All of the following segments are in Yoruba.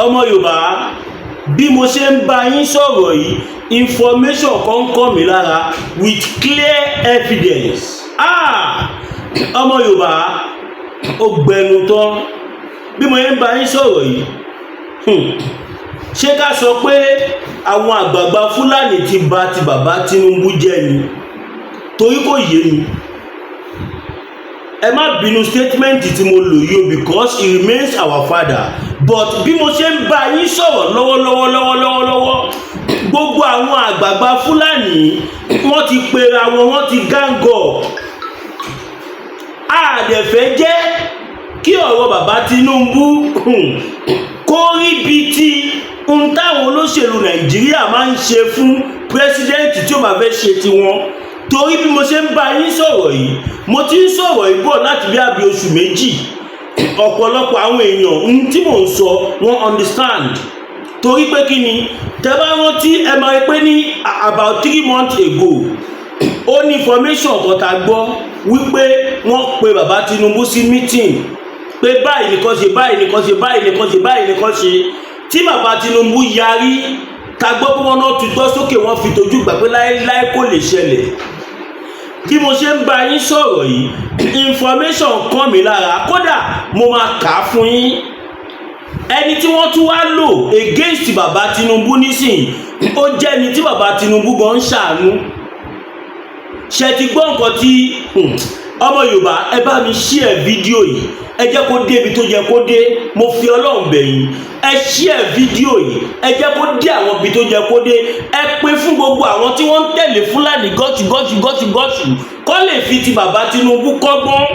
Ọmọ Yorùbá, bí mo ṣe ń bá yín sọ̀rọ̀ yìí, information kan kàn mí lára with clear evidence. Ah, ọmọ Yorùbá, ó gbẹnu tán. Bí mo ṣe ń bá yín sọ̀rọ̀ yìí, ṣé ká sọ pé àwọn àgbààgbà Fúlàní ti bà ti bàbá Tinubu jẹ́ ni? Torí kò yé mi. Ẹ má bínú statement tí mo lò yìí o, because he remains our father. But bí mo ṣe ń bá yín sọ̀rọ̀ lọ́wọ́lọ́wọ́ lọ́wọ́lọ́wọ́, gbogbo àwọn àgbààgbà Fúlàní, wọ́n ti pera wọn, wọ́n ti gang up. A dẹ̀ fẹ́ jẹ́ kí ọ̀rọ̀ bàbá Tinubu kó rí bíi ti ohun táwọn olóṣèlú Nàìjíríà máa ń ṣe fún president tí ó bá fẹ́ ṣe tiwọn. Torí bí mo ṣe ń bá yín sọ̀rọ̀ yìí, mo ti ń sọ̀rọ̀ yìí bọ̀ láti bí àbí oṣù 2. Ọ̀pọ̀lọpọ̀ àwọn èèyàn, ohun tí mò ń sọ, wọ́n understand. Torí pé kí ni, tẹ́ bá rántí, ẹ máa rí pé ní about 3 months ago, ó ní information kan tá a gbọ́ wípé wọ́n pe bàbá Tinubu sí meeting pé báyìí nìkan ṣe, báyìí nìkan ṣe, báyìí nìkan ṣe, báyìí nìkan ṣe, tí bàbá Tinubu yarí. Ta gbọ́ pé wọ́n náà tutọ́ sókè, wọ́n fi tójú gbà pé láéláé, kò lè ṣẹlẹ̀. Bí mo ṣe ń bá yín sọ̀rọ̀ yìí, information kàn mí lára. Kódà mo máa kà á fún yín. Ẹni tí wọ́n tún wá lò against bàbá Tinubu nísìnyí, ó jẹ́ ẹni tí bàbá Tinubu gan ń ṣàánú. Ṣe ti gbọ́ nǹkan tí ọmọ Yorùbá? Ẹ bá mi share fídíò yìí, ẹ jẹ́ kó débi tó yẹ kó dé. Mo fi Ọlọ́run bẹ̀ yín, ẹ share fídíò yìí, ẹ jẹ́ kó dé àwọn ibi tó yẹ kó dé. Ẹ pín fún gbogbo àwọn tí wọ́n ń tẹ̀lé Fúlàní gọ́ṣù gọ́ṣù gọ́ṣù gọ́ṣù, kọ́ lè fi ti bàbá Tinubu kọ́gbọ́n.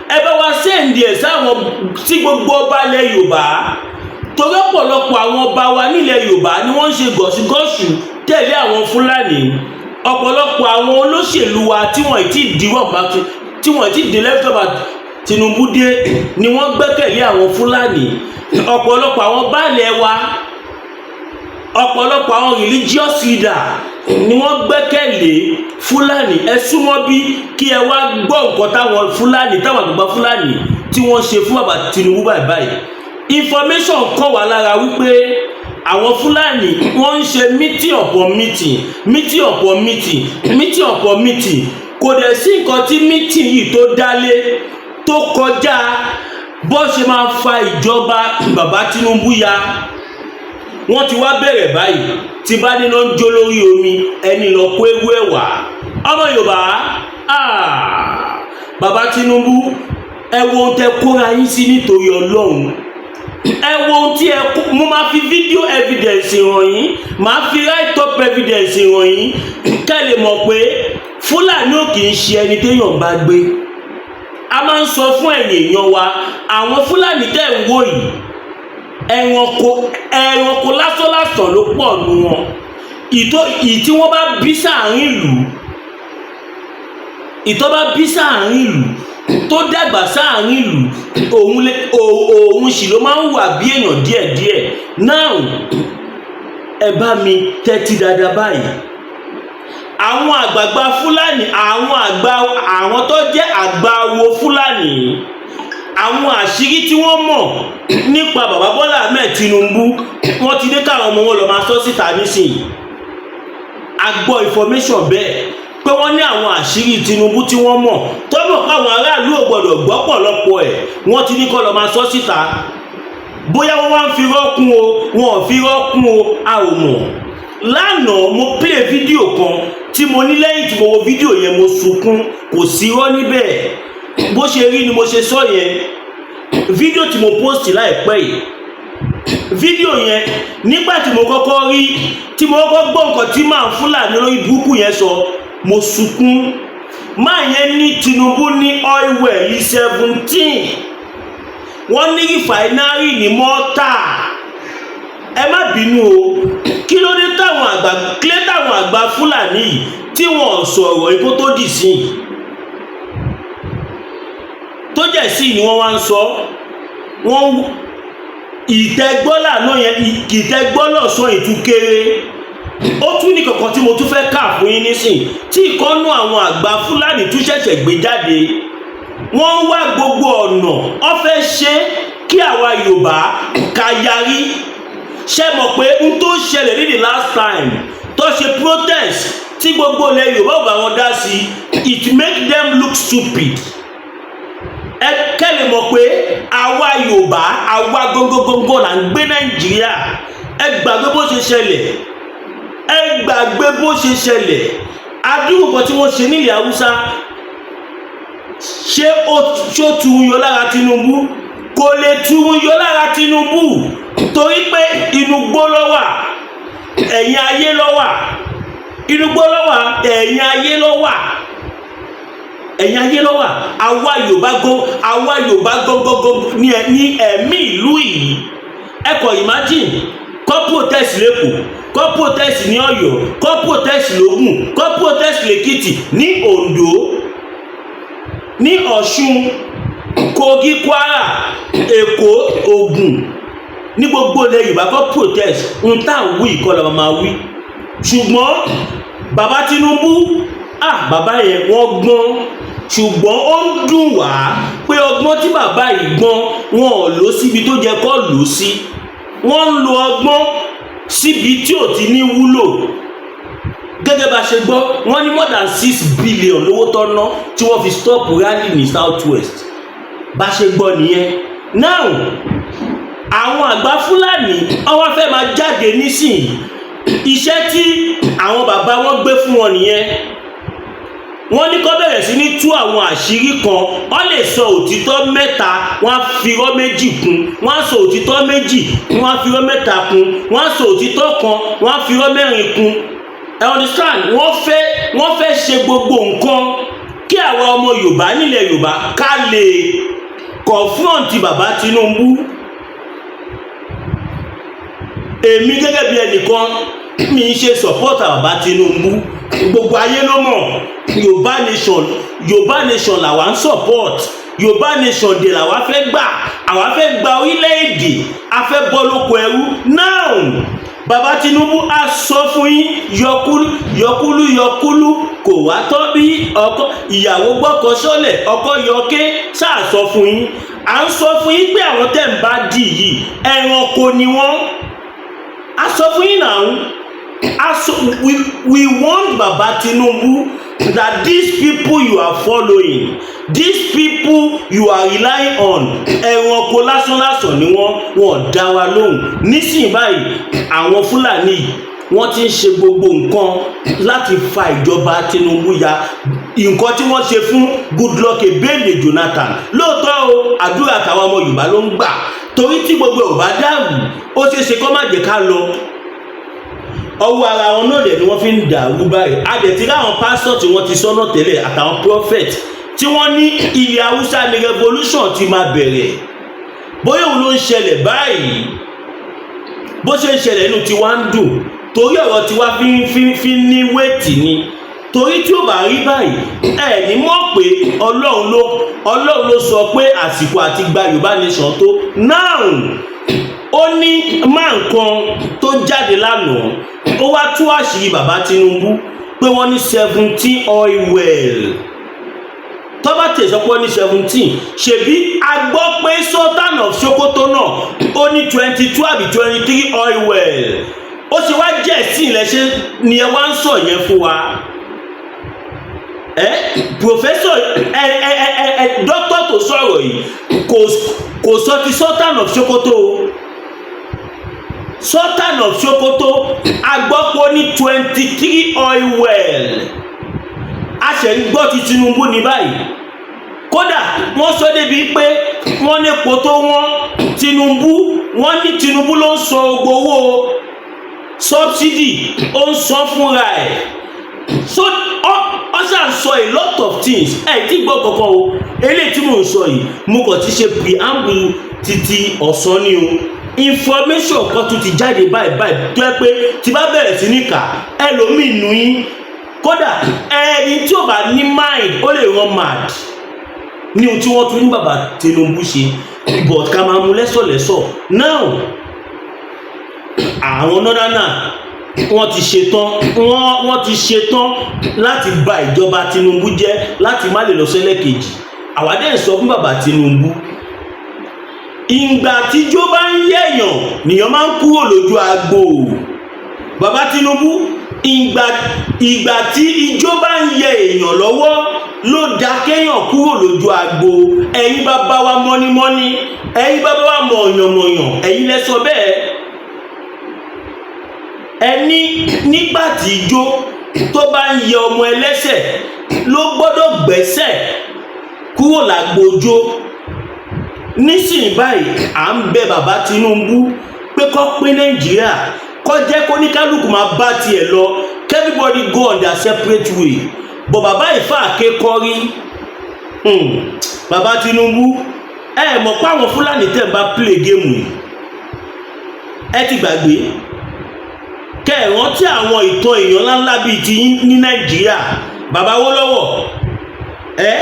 Ẹ bá wa send ẹ̀ sáwọn sí gbogbo ọba ilẹ̀ Yorùbá, torí ọ̀pọ̀lọpọ̀ àwọn ọba wa nílẹ̀ Yorùbá ni wọ́n ń ṣe gọ̀ṣùgọ̀ṣù tẹ̀lé àwọn Fúlàní. Ọ̀pọ̀lọpọ̀ àwọn olóṣèlú wa tí wọ́n ti dìwọ̀ bá, tí wọ́n ti dé lẹ́tọ̀bà Tinubu dé, ni wọ́n gbẹ́kẹ̀lé àwọn Fúlàní. Ọ̀pọ̀lọpọ̀ àwọn baálẹ̀ wa, ọ̀pọ̀lọpọ̀ àwọn religious leader ni wọ́n gbẹ́kẹ̀lé Fúlàní. Ẹ súnmọ́ bí kí ẹ wá gbọ́ nǹkan táwọn Fúlàní, táwọn àgbàgbà Fúlàní tí wọ́n ṣe fún bàbá Tinubu báyìí báyìí. Information kàn wá lára wípé àwọn Fúlàní, wọ́n ń ṣe meeting upon meeting, meeting upon meeting, meeting upon meeting. Kò dẹ̀ sí nǹkan tí meeting yìí tó dálé tó kọjá bó ṣe máa fa ìjọba bàbá Tinubu ya. Wọ́n ti wá bẹ̀rẹ̀ báyìí. Tí bá níná ń jó lórí omi, ẹni lọ kó ewu ẹ̀wà. Ọmọ Yorùbá, ah, bàbá Tinubu, ẹ wo ohun tẹ kóra yín sí nítorí Ọlọ́run. Ẹ wo ohun tí ẹ kó. Mo máa fi video evidence hàn yín, máa fi write up evidence hàn yín, kẹ́ lè mọ̀ pé Fúlàní ò kì í ṣe ẹni téèyàn bá gbé. A máa ń sọ fún ẹ̀yin èèyàn wa, àwọn Fúlàní tẹ̀ ń wò yìí, ẹranko, ẹranko lásánlásán ló pọ̀ nu wọn. Ìtò ìyí tí wọ́n bá bí sáàrin ìlú, ìtọ́ bá bí sáàrin ìlú, tó dàgbà sáàrin ìlú, òun sì ló máa ń wà bí èèyàn díẹ̀díẹ̀. Now, ẹ bá mi tẹ́tí dáadáa báyìí. Àwọn àgbààgbà Fúlàní, àwọn àgbà, àwọn tó jẹ́ àgbà wo Fúlàní, àwọn àṣírí tí wọ́n mọ̀ nípa bàbá Bọ́lá Ahmed Tinubu, wọ́n ti dé káwọn ọmọ wọn lọ máa sọ síta nísìnyí. A gbọ́ information bẹ́ẹ̀ pé wọ́n ní àwọn àṣírí Tinubu tí wọ́n mọ̀, tọ́mọ̀ káwọn aráàlú ò gbọ́dọ̀ gbọ́ pọ̀lọpọ̀ ẹ̀, wọ́n ti ní kọ́ lọ máa sọ síta. Bóyá wọ́n wá ń fi rọ́kún o, wọn ò fi rọ́kún o, a ò mọ̀. Lánàá, mo play fídíò kan tí mo ní. Lẹ́yìn tí mo wo fídíò yẹn, mo sunkún. Kò sí irọ́ níbẹ̀, bó ṣe rí ni mo ṣe sọ yẹn. Fídíò tí mo post láìpẹ́ yìí, fídíò yẹn, nígbà tí mo kọ́kọ́ rí, tí mo kọ́kọ́ gbọ́ nǹkan tí màá Fúlàní lórí burúkú yẹn sọ, mo sunkún. Máa yẹn ní Tinubu ní oil well 17, wọ́n ní refinery ní Mọ́tà. Ẹ má bínú o, kí ló dé táwọn àgbà kílé, táwọn àgbà Fúlàní yìí tí wọ́n sọ̀rọ̀ ikú tó dì sí tó jẹ́ sí ni wọ́n wá ń sọ? Wọ́n ìtẹ́gbọ́là náà yẹn, ìtẹ́gbọ́lọ̀ sọ ìtúkéré. Ó tún ní kankan tí mo tún fẹ́ kà fún yín nísìn, tí ìkọ́nú àwọn àgbà Fúlàní tún ṣẹ̀ṣẹ̀ gbé jáde. Wọ́n ń wá gbogbo ọ̀nà, wọ́n fẹ́ ṣe kí àwa Yorùbá ká yarí. Ṣé mọ̀ pé n tó ṣẹlẹ̀ ní the last time tó ṣe protest tí gbogbo ilẹ̀ Yorùbá ò bá wọn dá sí, it make them look stupid. Ẹ kẹ́lẹ̀ mọ̀ pé àwa Yorùbá, àwa gógógógó là ń gbé Nàìjíríà. Ẹ gbàgbé bó ṣe ṣẹlẹ̀, ẹ gbàgbé bó ṣe ṣẹlẹ̀. Adúrú kan tí wọ́n ṣe nílẹ̀ Haúsá, ṣé ó ṣó tu yọ lára Tinubu? Kò lè tu yọ lára Tinubu, torí pé inú gbó ló wà, ẹ̀yìn ayé ló wà. Inú gbó ló wà, ẹ̀yìn ayé ló wà, ẹ̀yìn ayé ló wà. Àwa Yorùbá gó, àwa Yorùbá gógógó ní ẹ̀mí ìlú yìí. Ẹ kò imagine kọ́ protest l'Ékòó, kọ́ protest ní Ọ̀yọ́, kọ́ protest l'Ógùn, kọ́ protest l'Èkìtì, ní Oǹdó, ní Ọ̀ṣun, Kogi, Kwara, Èkó, Ògùn, ní gbogbo ilẹ̀ Yorùbá, kọ́ protest. Ń tá à ń wí ìkọlọ̀ máa wí. Ṣùgbọ́n bàbá Tinubu, ah, bàbá yẹn, wọ́n gbọ́n, ṣùgbọ́n ó ń dùn wá pé ọgbọ́n tí bàbá yìí gbọ́n, wọn ò lò síbi tó jẹ́ kó lò sí. Wọ́n ń lo ọgbọ́n síbi tí ò ti ní wúlò. Gẹ́gẹ́ bá ṣe gbọ́, wọ́n ní more than 6 billion lówó tọ́ná tí wọ́n fi stop rally ní South West. Bá ṣe gbọ́ nìyẹn. Now, àwọn àgbà Fúlàní ọwọ́ fẹ́ máa jáde nísìnyí. Iṣẹ́ tí àwọn bàbá wọn gbé fún wọn nìyẹn. Wọ́n ní kó bẹ̀rẹ̀ sí ní tú àwọn àṣírí kan. Wọ́n lè sọ òtítọ́ mẹ́ta, wọ́n á fi irọ́ méjì kún. Wọ́n á sọ òtítọ́ méjì, wọ́n á fi irọ́ mẹ́ta kún. Wọ́n á sọ òtítọ́ kan, wọ́n á fi irọ́ mẹ́rin kún. Ẹ understand? Wọ́n fẹ́ ṣe gbogbo nǹkan kí àwa ọmọ Yorùbá nílẹ̀ Yorùbá ká lè confront bàbá Tinubu. Èmi gẹ́gẹ́ bí ẹnìkan, mi ń ṣe supporter bàbá Tinubu. Gbogbo ayé ló mọ̀. Yorùbá nation, Yorùbá nation làwa ń support. Yorùbá nation dè làwa fẹ́ gbà. Àwa fẹ́ gba orílẹ̀-èdè, a fẹ́ bọ́ lóko ẹrú. Now, bàbá Tinubu á sọ fún yín, yọkúlú yọkúlú yọkúlú kò wá tọ́ bí ọkọ ìyàwó gbọ́kọ sọ́lẹ̀, ọkọ yọké ṣáà sọ fún yín. À ń sọ fún yín pé àwọn tẹ̀ ń bá dì yìí, ẹranko ni wọ́n. A sọ fún yín náà. A sọ, we want Baba Tinubu that these people you are following, these people you are relying on, ẹranko lásánlásán ni wọ́n. Wọ́n dá wa lóhùn. Nísìnyí báyìí, àwọn Fúlàní, wọ́n ti ń ṣe gbogbo nǹkan láti fa ìjọba Tinubu ya. Nǹkan tí wọ́n ṣe fún Goodluck Ebele Jonathan, lóòótọ́ o, àdúrà táwọn ọmọ Yorùbá ló ń gbà, torí tí gbogbo ò bá dàrú, ó ṣeé ṣe kó má jẹ́ ká lọ. Ọwọ́ ara wọn náà dẹ̀ ni wọ́n fi ń dàrú báyìí. A dẹ̀ ti ráwọn pásítọ̀ tí wọ́n ti sọ́nà tẹ́lẹ̀, àtàwọn prophet tí wọ́n ní ilẹ̀ Haúsá ni revolution ti máa bẹ̀rẹ̀. Bóyá òun ló ń ṣẹlẹ̀ báyìí. Bó ṣe ń ṣẹlẹ̀, inú tiwa ń dùn, torí ọ̀rọ̀ tiwa fi ń ní weight ni. Torí tí ó bá rí báyìí, ẹ ní mọ̀ pé Ọlọ́run ló sọ pé àsìkò àti gba Yorùbá nation tó. Now, ó ní máa nǹkan tó jáde lánàá, ó wá tú àṣírí bàbá Tinubu pé wọ́n ní 17 oil well. Tọ́ba tẹ̀sán pé wọ́n ní 17, ṣebí a gbọ́ pé Sultan of Sokoto náà, ó ní 22 àbí 23 oil well. Ó ṣe wá jẹ́ sí ilẹ̀ ṣe ni ẹ wá ń sọ yẹn fún wa? Ẹ professor, ẹ ẹ ẹ ẹ doctor tó sọ̀rọ̀ yìí, kò sọ ti Sultan of Sokoto o. Sultan of Sokoto, agbọ́pọ̀ ní 23 oil well. A ṣẹ̀ ń gbọ́ ti Tinubu ní báyìí. Kódà wọ́n sọ débi pé wọ́n ní epo tó wọ́n, Tinubu, wọ́n ní Tinubu ló ń san gbogbo owó subsidy, ó ń san fúnra ẹ̀. So ọ ṣáà ń sọ a lot of things. Ẹ tí gbọ́ kankan o. Eléyìí tí mò ń sọ yìí, mo kàn ti ṣe preamble títí ọ̀sán ni o. Information kan tún ti jáde báyìí báyìí tó yẹ pé tí bá bẹ̀rẹ̀ sí ní kà, ẹlòmíì nù yín, kódà ẹni tí ò bá ní mind, ó lè run mad ní ohun tí wọ́n tún ní bàbá Tinubu ṣe. But ká máa mú lẹ́sọ̀lẹ́sọ̀. Now, àwọn nọ́dánà, wọ́n ti ṣetán, wọ́n ti ṣetán láti ba ìjọba Tinubu jẹ́, láti má lè lọ sẹ́lẹ̀ kejì. Àwa dẹ̀ sọ fún bàbá Tinubu. Ìgbà tíjó bá ń yẹ̀yàn nìyàn máa ń kúrò lójú agbo. Bàbá Tinubu, ìgbà tí ijó bá ń yẹ èèyàn lọ́wọ́ ló dá kéèyàn kúrò lójú agbo. Ẹ̀yin bàbá wa mọ́nímọ́ní, ẹ̀yin bàbá wa mọ̀ọ̀yàn-mọ̀ọ̀yàn, ẹ̀yin lẹ sọ bẹ́ẹ̀. Ẹni nígbà tí ijó tó bá ń yẹ ọmọ ẹlẹ́sẹ̀ ló gbọ́dọ̀ gbẹ́sẹ̀ kúrò lágbójó. Nísìnyí báyìí, à ń bẹ bàbá Tinubu pé kó pín Nàìjíríà, kó jẹ́ kó ní kálukú máa bá tiẹ̀ lọ, everybody go on their separate way. But bàbá ìfà àkékọ́rí. Bàbá Tinubu, ẹ mọ̀ pé àwọn Fúlàní tẹ̀ ń bá play game yìí, ẹ ti gbàgbé kẹ ẹ rántí àwọn ìtàn èèyàn ńláńlá bíi ti yín ní Nàìjíríà, bàbá Awólọ́wọ̀, ẹ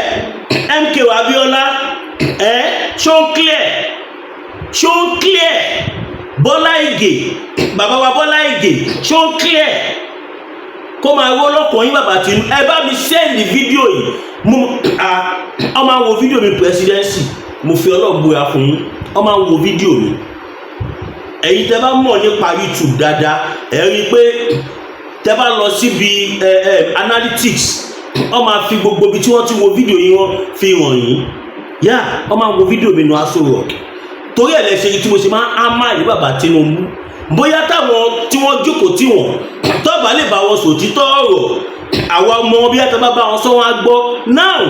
MKO Abiola, ẹ ṣó ń clear, ṣó ń clear? Bọ́lá Ìgè, bàbá wa Bọ́lá Ìgè, ṣó ń clear? Kó máa ró lọ́kàn yín. Bàbá Tinubu, ẹ bá mi send fídíò yìí. Mo ọ máa wo fídíò mi. Presidency, mo fi Ọlọ́run búra fún yín, ọ máa wo fídíò mi. Ẹ̀yin tẹ́ bá mọ̀ nípa YouTube dáadáa, ẹ rí i pé tẹ́ bá lọ síbi ẹ ẹ analytics, ọ máa fi gbogbo ibi tí wọ́n ti wo fídíò yín, wọ́n fi hàn yín yá. Ọ máa wo fídíò mi nù Aso Rock. Torí ẹ̀ lẹ́sẹ̀ tí mo ṣe máa ń ámà ní bàbá Tinubu, bóyá táwọn tí wọ́n jókòó tí wọ́n tọ́ba lè bá wọn sòtítọ́ ọ̀rọ̀, àwa ọmọ wọn, bí àtọ́ bá bá wọn sọ, wọn á gbọ́. Now,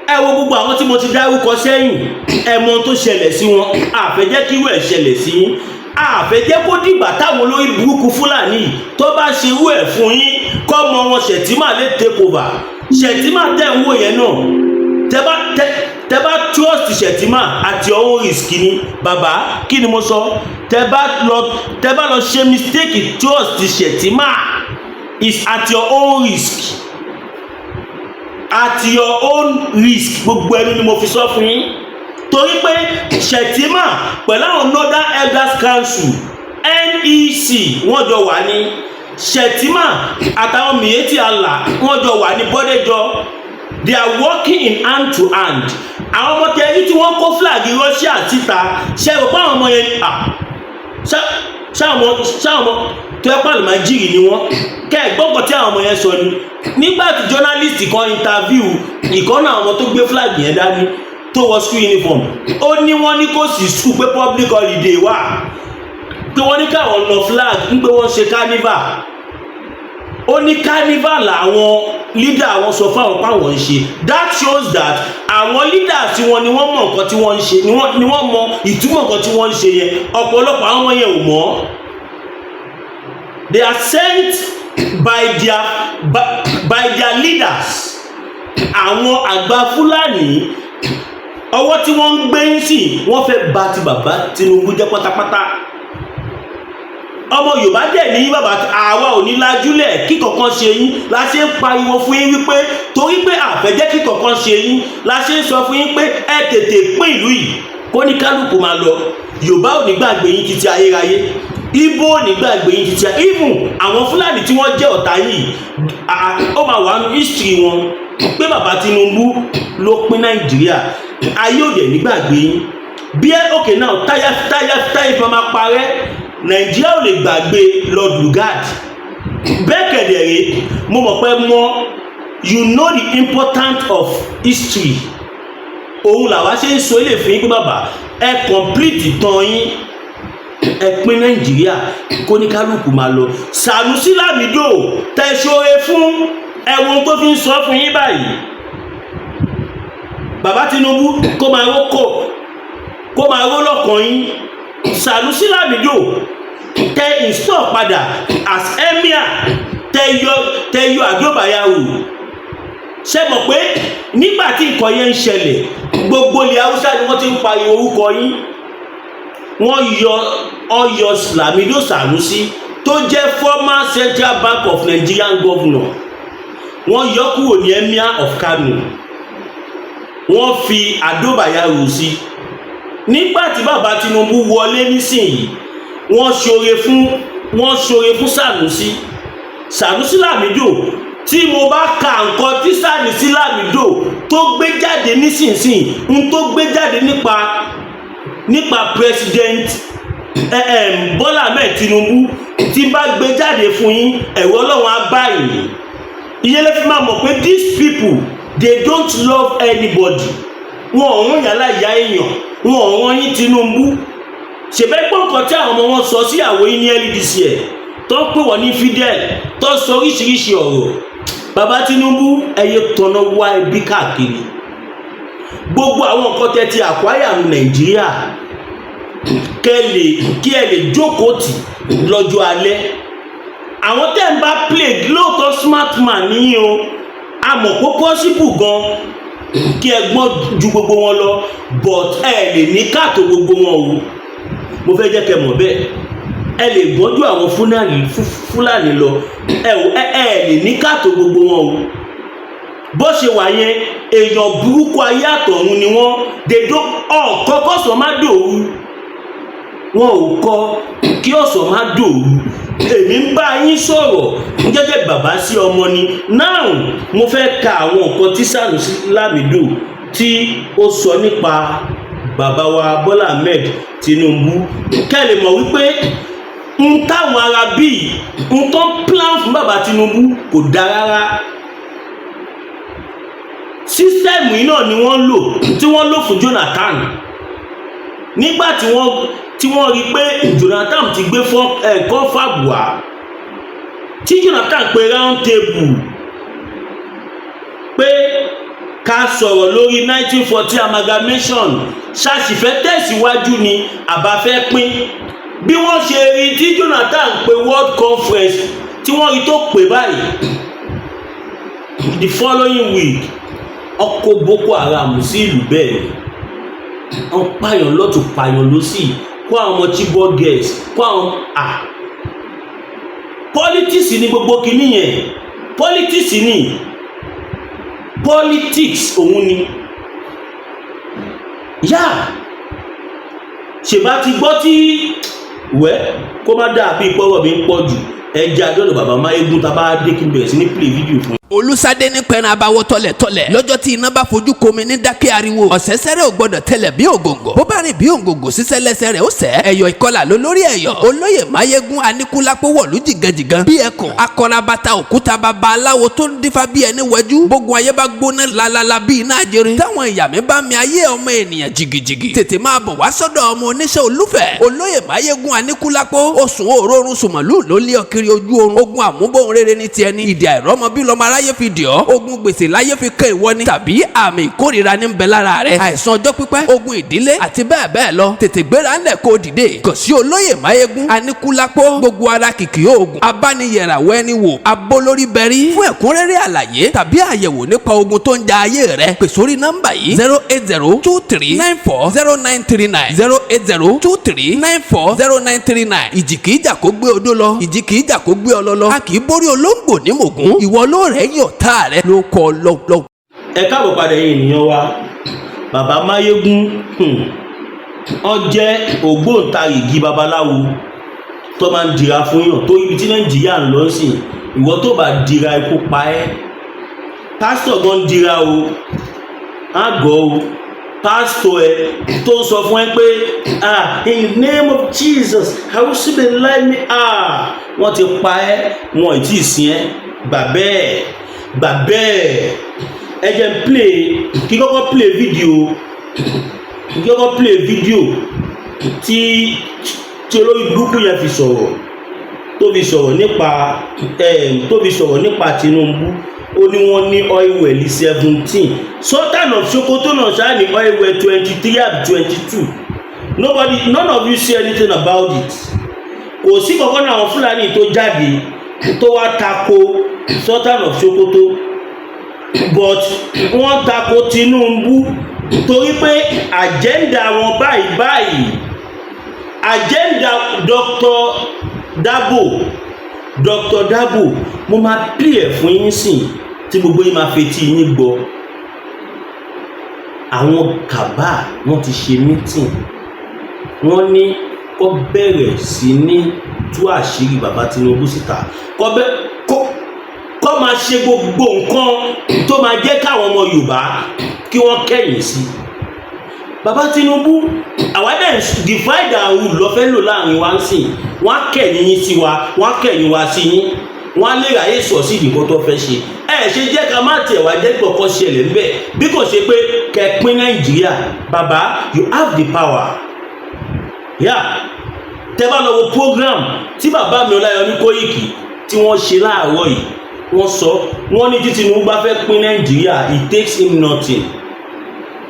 ẹ wo gbogbo àwọn tí mo ti dárúkọ sẹ́yìn, ẹ mọ ohun tó ṣẹlẹ̀ sí wọn. Àfẹ́ jẹ́ kí irú ẹ̀ ṣẹlẹ̀ sí yín. Àfẹ́ jẹ́ kó dìgbà táwọn olórí burúkú Fúlàní tó bá ṣe irú ẹ̀ fún yín, kọ́ mọ wọn. Shettima lè take over. Shettima tẹ̀ ń wò yẹn náà, tẹ bá trust Shettima at your own risk ni. Bàbá, kí ni mo sọ? Tẹ bá lọ ṣe mistake trust Shettima is at your own risk, at your own risk. Gbogbo ẹnu ni mo fi sọ fún yín, torí pé Shettima pẹ̀lú àwọn Northern Elders Council, NEC, wọ́n jọ wà ní Shettima àtàwọn Miyetti Allah, wọ́n jọ wà ní Bọ́dẹ́jọ́. They are working in hand to hand. Àwọn ọmọ tẹ̀lé tí wọ́n kó flag Russia síta, ṣe rò pé àwọn ọmọ yẹn, ṣáwọn ọmọ tó yẹ pàlùmọ́ jìrì ni wọ́n? Kẹ́ ẹ̀ gbọ́kàn tí àwọn ọmọ yẹn sọ ni nígbà tí journalist kan interview ìkọ́nà àwọn ọmọ tó gbé flag yẹn dání, tó wọ school uniform. Ó ní wọ́n ní kò sí school, pé public holiday wà, pé wọ́n ní káwọn lọ flag, ń pé wọ́n ṣe carnival. Ó ní carnival làwọn leader àwọn sọ fáwọn páwọn ń ṣe. That shows that àwọn leader tí wọ́n ni wọ́n mọ nǹkan tí wọ́n ń ṣe, ni wọ́n mọ ìtumọ̀ nǹkan tí wọ́n ń ṣe yẹn. Ọ̀pọ̀lọpọ̀ àwọn ọmọ yẹn ò mọ̀. They are sent by their leaders. Àwọn àgbà Fúlàní, ọwọ́ tí wọ́n ń gbé ń sìn, wọ́n fẹ́ bà ti bàbá Tinubu jẹ́ pátápátá. Ọmọ Yorùbá dẹ̀ ní bàbá, àwa ò ní lajúlẹ̀ kí kankan ṣe yín. La ṣe ń pariwo fún yín wípé torí pé àfẹ́jẹ́ kí kankan ṣe yín, la ṣe ń sọ fún yín pé ẹ tètè pín ìlú yìí, kó ní kálukú máa lọ. Yorùbá ò ní gbàgbé yín títí ayérayé, Ìgbò ò ní gbàgbé yín títí ayé. Even àwọn Fúlàní tí wọ́n jẹ́ ọ̀tá yìí, ó máa wà nínú history wọn pé bàbá Tinubu ló pín Nàìjíríà. Ayé ò dẹ̀ ní gbàgbé yín. Bí ẹ okay now, táyà táyà táyà fi máa parẹ́, Nàìjíríà ò lè gbàgbé Lord Lugard. Bẹ́ẹ̀ kẹ̀dẹ̀rẹ́, mo mọ̀ pé mọ̀, you know the importance of history. Òun làwa ṣe ń sọ ilé fún yín pé bàbá, ẹ complete ìtàn yín, ẹ pín Nàìjíríà, kó ní kálukú máa lọ. Sanusi Lamido tẹ̀sọ̀rẹ́ fún ẹ̀wọ̀n tó fi ń sọ fún yín báyìí. Bàbá Tinubu, kó máa ró kó máa ró lọ́kàn yín. Sanusi Lamido tẹ install padà as emir, tẹ yọ Ado Bayero. Ṣe mọ̀ pé nígbà tí nǹkan yẹn ń ṣẹlẹ̀, gbogbo ilẹ̀ Haúsá ni wọ́n ti ń pariwo orúkọ yín. Wọ́n yọ ọyọ Lamido Sanusi tó jẹ́ former Central Bank of Nigerian governor, wọ́n yọ kúrò ní emir of Kano, wọ́n fi Ado Bayero sí. Nígbà tí bàbá Tinubu wọlé nísìnyí, wọ́n ṣoore fún Sanusi Lamido. Tí mo bá ka nǹkan tí Sanusi Lamido tó gbé jáde nísinsìnyí, n tó gbé jáde nípa President Bọ́lá Ahmed Tinubu, tí bá gbé jáde fún yín, ẹ̀rọ Ọlọ́run á bá yín. Ìyẹn lè fi máa mọ̀ pé these people, they don't love anybody. Wọn ò rán yàrá ìyá èèyàn, wọn ò rán yín. Tinubu ṣèbẹ́ gbọ́ nǹkan tí àwọn ọmọ wọn sọ sí àwọ̀ yín ní LDC ẹ̀, tó ń pè wọ́n ní fidel, tó ń sọ oríṣiríṣi ọ̀rọ̀. Bàbá Tinubu, ẹ̀yẹ tọ̀nà wá ẹbí káàkiri gbogbo àwọn nǹkan tẹ́ ti àkwáyà ní Nàìjíríà, kẹ́ lè kí ẹ lè jókòó tì lọ́jọ́ alẹ́. Àwọn tẹ́ ń bá play lóòótọ́, smart man níyìn o, àmọ́ kó possible gan kí ẹ gbọ́n ju gbogbo wọn lọ, but ẹ lè ní káàtó gbogbo wọn o. Mo fẹ́ jẹ́ kẹ́ mọ̀ bẹ́ẹ̀. Ẹ lè gbọ́n ju àwọn Fúlàní lọ, ẹ ò ẹ lè ní káàtó gbogbo wọn o. Bó ṣe wà yẹn, èèyàn burúkú ayé àtọ̀run ni wọ́n. Dèdó ọ̀kọ́ kọ́sọ̀ má dòru, wọn ò kọ kí ọ̀sán má dòru. Èmi ń bá yín sọ̀rọ̀ gẹ́gẹ́ bàbá sí ọmọ ni. Now, mo fẹ́ ka àwọn nǹkan tí Sanusi Lamido tí ó sọ nípa bàbá wa Bọ́lá Ahmed Tinubu, kẹ́ lè mọ̀ wípé n táwọn ará bíi n tó ń plan fún bàbá Tinubu kò dáa rárá. System yìí náà ni wọ́n lò tí wọ́n lò fún Jonathan nígbà tí wọ́n rí pé Jonathan ti gbé ẹ̀kọ́ fàbùà, tí Jonathan pe round table pé ká sọ̀rọ̀ lórí 1914 amalgamation, ṣàṣìfẹ́ tẹ̀síwájú ni àbá fẹ́ pín. Bí wọ́n ṣe rí tí Jonathan pe world conference, tí wọ́n rí tó pè báyìí, the following week, ọkọ̀ Boko Haram sí ìlú. Bẹ́ẹ̀ wọ́n pààyàn lọ́tún, pààyàn lọ́sì, kó àwọn ọmọ Chibok girls, kó àwọn politics ní gbogbo kinní yẹn. Politics ní politics òun ni yá. Ṣèbá ti gbọ́ tí wẹ́ kó má dàbí pọ́rọ̀ mi ń pọ̀ jù. Ẹ jẹ́ àjọ́dọ̀ bàbá Máyégún. Tá a bá dé, kí n bẹ̀rẹ̀ sí ní play video fún. Olùsádé ní pẹ̀rẹ̀ abawọ́ tọ́lẹ̀tọ́lẹ̀ lọ́jọ́ tí iná bá fojú komi ní dákẹ́ ariwo. Ọ̀sẹ̀sẹ̀rẹ̀ ò gbọ́dọ̀ tẹlẹ̀ bí ògòǹgò, bó bá rìn bí ògòǹgò, sísẹ́ lẹ́sẹ̀ rẹ̀ ó sẹ́. Ẹ̀yọ̀ ìkọlà ló lórí ẹ̀yọ̀. Olóyè Máyégún Aníkúlápó wọ̀lú jìgànjìgàn bí ẹkùn akọrabata òkúta, baba aláwo tó ń dífá bí ẹni wẹjú. Gbogbo ayé bá gbóná lalala bí iná ajere, táwọn ìyá mi bá mi ayé ọmọ ènìyàn jìgìjìgì, tètè máa bọ̀ wá sọ́dọ̀ ọmọ oníṣẹ́ olúfẹ̀, olóyè Máyégún Aníkúlápó. Oṣù òórùn sùmọ̀lú ló lé ọ kiri ojú oorun. Ogun àmúbọ̀n rere ní tiẹ̀ ní ìdí àìrọ́mọ bí lọ́mọ aráyé fi dì ọ́. Ogun gbèsè láyé fi kẹ́ ìwọ ni, tàbí àmì ìkórìíra ní ń bẹ lára rẹ, àìsàn ọjọ́ pípẹ́, ogun ìdílé àti bẹ́ẹ̀ bẹ́ẹ̀ lọ. Tètè gbéra ńlẹ̀ kó dìde kàn sí olóyè Máyégún Aníkúlápó. Gbogbo ara kìkì oògùn abániyẹ̀ràwọ̀ ẹni wò abólórí bẹ̀rí. Fún ẹ̀kúnrẹ́rẹ́ àlàyé tàbí àyẹ̀wò nípa ogun tó ń ja ayé rẹ, pè sórí nọ́mbà yìí: 08023940939, 08023940939. Ìjì kìí jà kó gbé odó lọ, ìjì kìí jà kó gbé ọlọ lọ. A kì í borí olóńgbò ní mògún. Ìwọ ló rẹ̀ yàn tá rẹ ló kọ́ lọ́wọ́. Ẹ káàbọ̀ padà, yín ènìyàn wa. Bàbá Máyégún, wọ́n jẹ́ ògbóǹtarìgì babaláwo tó máa ń dira fún yàn tó ibi tí Nàìjíríà ń lọ sí. Ìwọ tó bá dira, ikú pa ẹ́. Pásítọ̀ gan dira o, àgọ́ o. Pásítọ̀ ẹ tó ń sọ fún ẹ pé, "Ah, in the name of Jesus, I will see the light me." Ah, wọ́n ti pa ẹ́, wọn ì tí ì sin ẹ́. Gbà bẹ́ẹ̀, gbà bẹ́ẹ̀. Ẹ jẹ́ n play, kí kọ́kọ́ play video, kí kọ́kọ́ play video tí olórí burúkú yẹn fi sọ̀rọ̀, tó fi sọ̀rọ̀ nípa Tinubu. Ó ní wọ́n ní oil well 17. Sultan of Sokoto náà ṣáà ní oil well 23 àbí 22. Nobody, none of you say anything about it. Kò sí kankan náà àwọn Fúlàní tó jáde tó wá tako Sultan of Sokoto, but wọ́n tako Tinubu torí pé agenda wọn báyìí báyìí, agenda Dr. Dabo, Dr. Dabo. Mo máa play ẹ̀ fún yín sìn tí gbogbo yín máa fetí yín gbọ́. Àwọn kàbá wọ́n ti ṣe meeting, wọ́n ní kó bẹ̀rẹ̀ sí ní tú àṣírí bàbá Tinubu síta, kó Wọ́n máa ṣe gbogbo nǹkan tó máa jẹ́ káwọn ọmọ Yorùbá kí wọ́n kẹ̀yìn sí bàbá Tinubu. Àwa dẹ̀ divide and rule lọ́ fẹ́ lò láàrin wa ń sìn. Wọ́n á kẹ̀yìn yín sí wa, wọ́n á kẹ̀yìn wa sí yín, wọ́n á lè ráyè sọ sí ìdìbò tó fẹ́ ṣe. Ẹ ṣe jẹ́ ká má tiẹ̀ wá jẹ́ kọ̀ọ̀kan ṣẹlẹ̀ ńbẹ̀ bí kò ṣe pé kẹ́ pín Nàìjíríà. Bàbá, you have the power, yeah. Tẹ́ bá lọ wo program tí bàbá mi Ọláyọmí Kóìkì tí wọ́n ṣe láàárọ̀ yìí, wọ́n sọ, wọ́n ní tí Tinubu bá fẹ́ pín Nàìjíríà, it takes him nothing.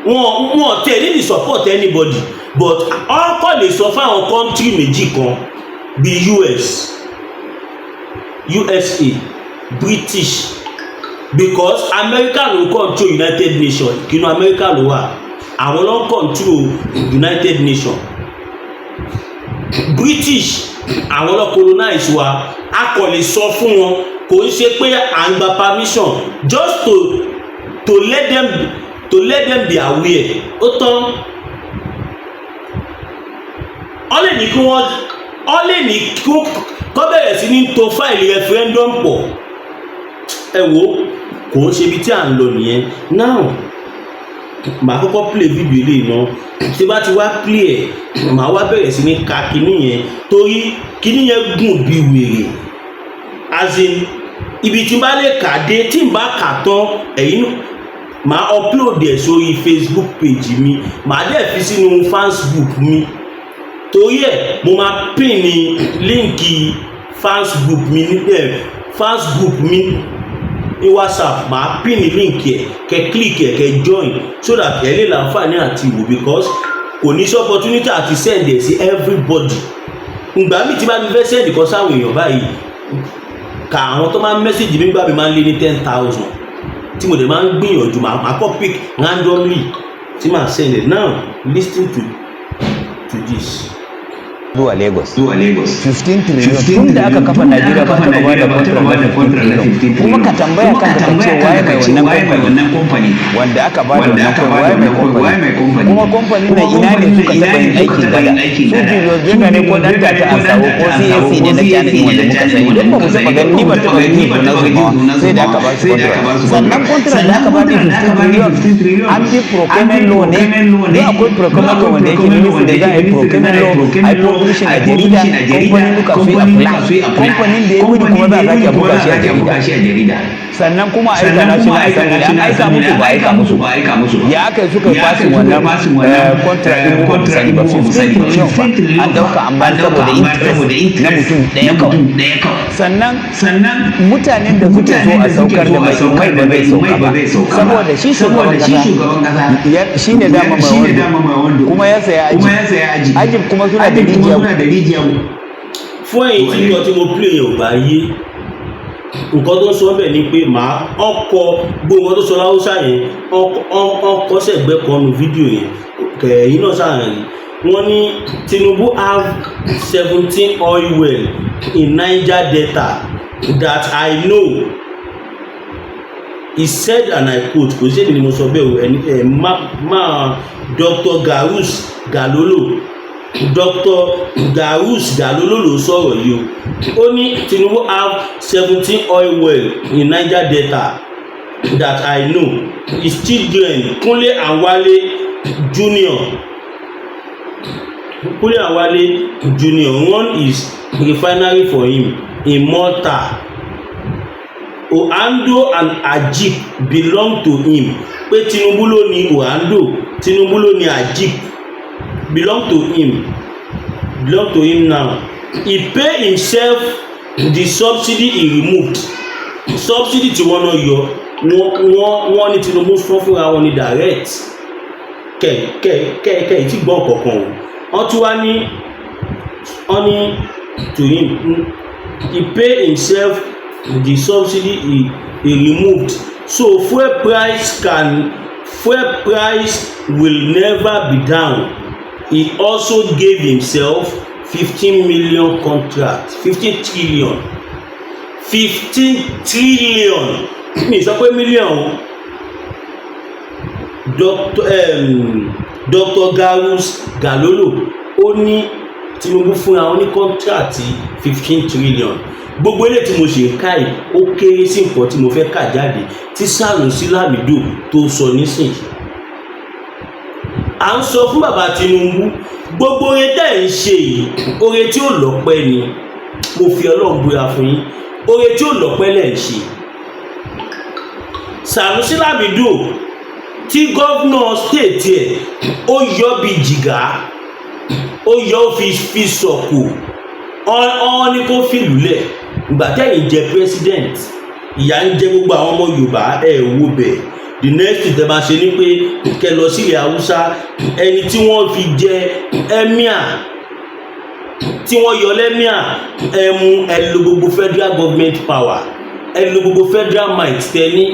Wọn tẹ̀ ní the support anybody, but ọkọ̀ lè sọ fáwọn country méjì kan bíi US, USA, British, because America ló control United Nations. Kínú America ló wà, àwọn ló ń control United Nations. British, àwọn ló colonize wa. A kò lè sọ fún wọn, kò ń ṣe pé à ń gba permission, just to let them be aware. Ó tán. Ọ lè ní kí wọ́n, ọ lè ní kí wọ́n kọ́ bẹ̀rẹ̀ sí ní to file referendum pọ̀. Ẹ wo, kò ń ṣe ibi tí à ń lọ nìyẹn. Now, màá kọ́kọ́ play video eléyìí náà. Tí bá ti wá play ẹ̀, màá wá bẹ̀rẹ̀ sí ní ka kinní yẹn, torí kinní yẹn gùn bí wèrè, as in ibi tí n bá lè kà dé. Tí n bá kà tán, ẹ̀yin màá upload ẹ̀ sórí Facebook page mi, màá dẹ̀ fi sínú fans group mi. Torí ẹ̀, mo máa pin ní link fans group mi níbẹ̀, fans group mi ní WhatsApp. Màá pin ní link ẹ̀, kẹ́ click ẹ̀, kẹ́ join, so that ẹ lè láǹfààní àti wò, because kò ní sí opportunity àti send ẹ̀ sí everybody. Ìgbà míì tí bá mi fẹ́ send kan sáwọn èèyàn báyìí, ka àwọn tó máa ń message mi gbà mí máa ń lé ní 10,000, tí mo dẹ̀ máa ń gbìyànjú, màá kọ́ pick randomly tí màá send it. Now, listen to this. Zuwa Lagos. Zuwa Lagos. 15 trillion, tun da aka kafa Najeriya ba taɓa ba da contract na 15 trillion. Kuma ka tambaya kanka ka ce waye mai wannan company wanda aka ba da wannan company, waye mai company? Kuma company na ina ne suka taɓa yin aikin gada? Su Julius Berger ne ko dan tata a sawo ko CAC ne na China ne wanda muka sani? Don ba mu taɓa gani, ni ban taɓa gani sunan su ba sai da aka ba su contract. Sannan contract da aka ba da 15 trillion, an bi procurement law ne? Don akwai procurement law wanda yake ministry da za a yi procurement law, a yi publishing a jarida, kamfanin duka su yi apply, kamfanin da ya wuni kuma za a sake buga shi a jarida, sannan kuma a aika National Assembly. An aika musu ba aika musu? Ya aka yi suka yi passing wannan contract din? Mu ba mu sani ba. 15 trillion fa an dauka an bayar saboda interest na mutum ɗaya kawai. Sannan mutanen da suke so a saukar da mai, mai ba zai sauka ba, saboda shi shugaban kasa shi ne dama mai wando, kuma ya saya aji aji, kuma suna da rijiya. Fún ẹ̀yin tí nǹkan tí mo play yẹn ò bá yé, nǹkan tó ń sọ bẹ́ẹ̀ ni pé màá ọkọ̀ gbogbo nǹkan tó sọ láwùsá yẹn, ọkọ̀ sẹ̀gbẹ́ kan nu fídíò yẹn kẹ̀yìn náà sáà rí. Wọ́n ní Tinubu have 17 oil well in Niger Delta that I know. He said, and I quote, kò sí èmi ni mo sọ bẹ́ẹ̀ o, ẹni ẹ má má Dr. Garus Galolo, Dr. Garus Galolo ló sọ̀rọ̀ yìí o. Ó ní Tinubu have 17 oil well in Niger Delta that I know. His children, Kunle and Wale Junior, Kunle and Wale Junior, run his refinery for him in Malta. Oando and Agip belong to him, pé Tinubu ló ní Oando, Tinubu ló ní Agip, belong to him, belong to him. Now, he pay himself the subsidy he removed. Subsidy tí wọ́n náà yọ, wọ́n ní Tinubu fún fúnra wọn ní direct. Kẹ kẹ kẹ kẹ tí gbọ́n kankan o. Wọ́n tún wá ní, wọ́n ní to him, he pay himself the subsidy he removed, so fuel price will never be down. He also gave himself 15 million contract, 15 trillion, 15 trillion, mi sọ pé million o. Dr. Garus Galolo, ó ní Tinubu fúnra wọn ní contract 15 trillion. Gbogbo eléyìí tí mo ṣe ń ká yìí, ó kéré sí nǹkan tí mo fẹ́ kà jáde tí Sanusi Lamido tó sọ nísìnyí. À ń sọ fún bàbá Tinubu, gbogbo oore tẹ́ ẹ̀ ń ṣe yìí, oore tí ò lọ́pẹ́ ni. Mo fi Ọlọ́run búra fún yín, oore tí ò lọ́pẹ́ lẹ̀ ń ṣe. Sanusi Lamido tí governor state ẹ̀, ó yọ bí jìgá, ó yọ, ó fi sọ̀kò ọ́n ní kó fìlú lẹ̀. Ìgbà tẹ́yìn jẹ president, ìyà ń jẹ gbogbo àwọn ọmọ Yorùbá, ẹ̀ wo bẹ̀. The next thing tẹ́ máa ṣe ni pé kẹ́ lọ sílẹ̀ Haúsá. Ẹni tí wọ́n fi jẹ emir, tí wọ́n yọ l'emir, ẹ mú, ẹ lo gbogbo federal government power, ẹ lo gbogbo federal might tẹ ní,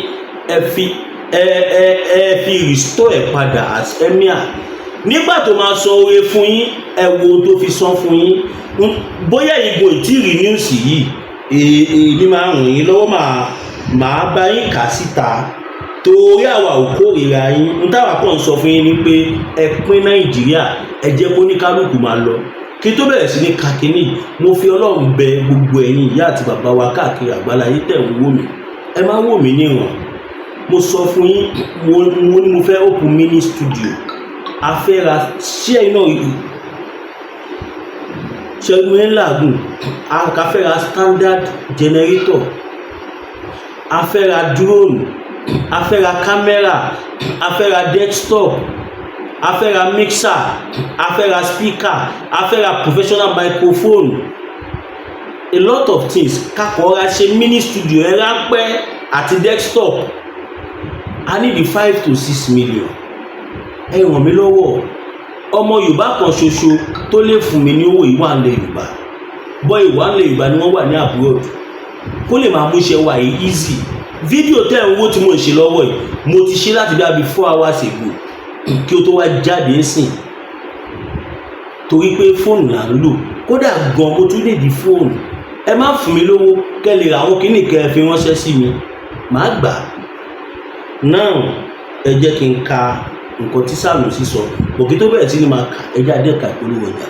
ẹ fi ẹ ẹ ẹ fi restore ẹ padà as emir. Nígbà tó máa sọ oore fún yín, ẹ wo ohun tó fi san fún yín. Bóyá ìgò ìtì rí news yìí, èmi máa ràn yín lọ́wọ́, máa bá yín kà síta, torí àwa ò kórìíra yín. N táwa kàn ń sọ fún yín ni pé ẹ pín Nàìjíríà, ẹ jẹ́ kó ní kálukú máa lọ. Kí tó bẹ̀rẹ̀ sí ní kakínní, mo fi Ọlọ́run bẹ gbogbo ẹ̀yin ìyá àti bàbá wa káàkiri àgbáláyé tẹ̀ ń wò mí, ẹ má wò mí níran. Mo sọ fún yín, mo ní mo fẹ́ open mini studio. A fẹ́ ra ṣé iná ṣẹ́gun ń làágùn, a fẹ́ ra standard generator, a fẹ́ ra drone, a fẹ́ ra camera, a fẹ́ ra desktop, a fẹ́ ra mixer, a fẹ́ ra speaker, a fẹ́ ra professional microphone, a lot of things. Kakọ̀ ra ṣe mini studio ẹ ráńpẹ́ àti desktop. A ní di 5 to 6 million. Ẹ ràn mí lọ́wọ́. Ọmọ Yorùbá kan ṣoṣo tó lè fún mi ní owó ìwà ńlẹ̀ Yorùbá bọ́, ìwà ńlẹ̀ Yorùbá ni wọ́n wà ní abroad, kó lè máa múṣẹ́ wà yìí easy. Fídíò tẹ́ ń wò tí mo ń ṣe lọ́wọ́ yìí, mo ti ṣe láti bí abi 4 hours ago kí o tó wá jáde ń sìn, torí pé fóònù là ń lò. Kódà gan, mo tún lè di fóònù. Ẹ má fún mi lówó, kẹ́ lè ra àwọn kíní kẹ́ ẹ fi ránṣẹ́ sí mi, màá gbà á. Now, ẹ jẹ́ kí n ka nǹkan tí Sànúsí sọ òkè tó bẹ̀rẹ̀ sí ni máa kà. Ẹ jẹ́ adẹ́ka ìpolówó ọjà.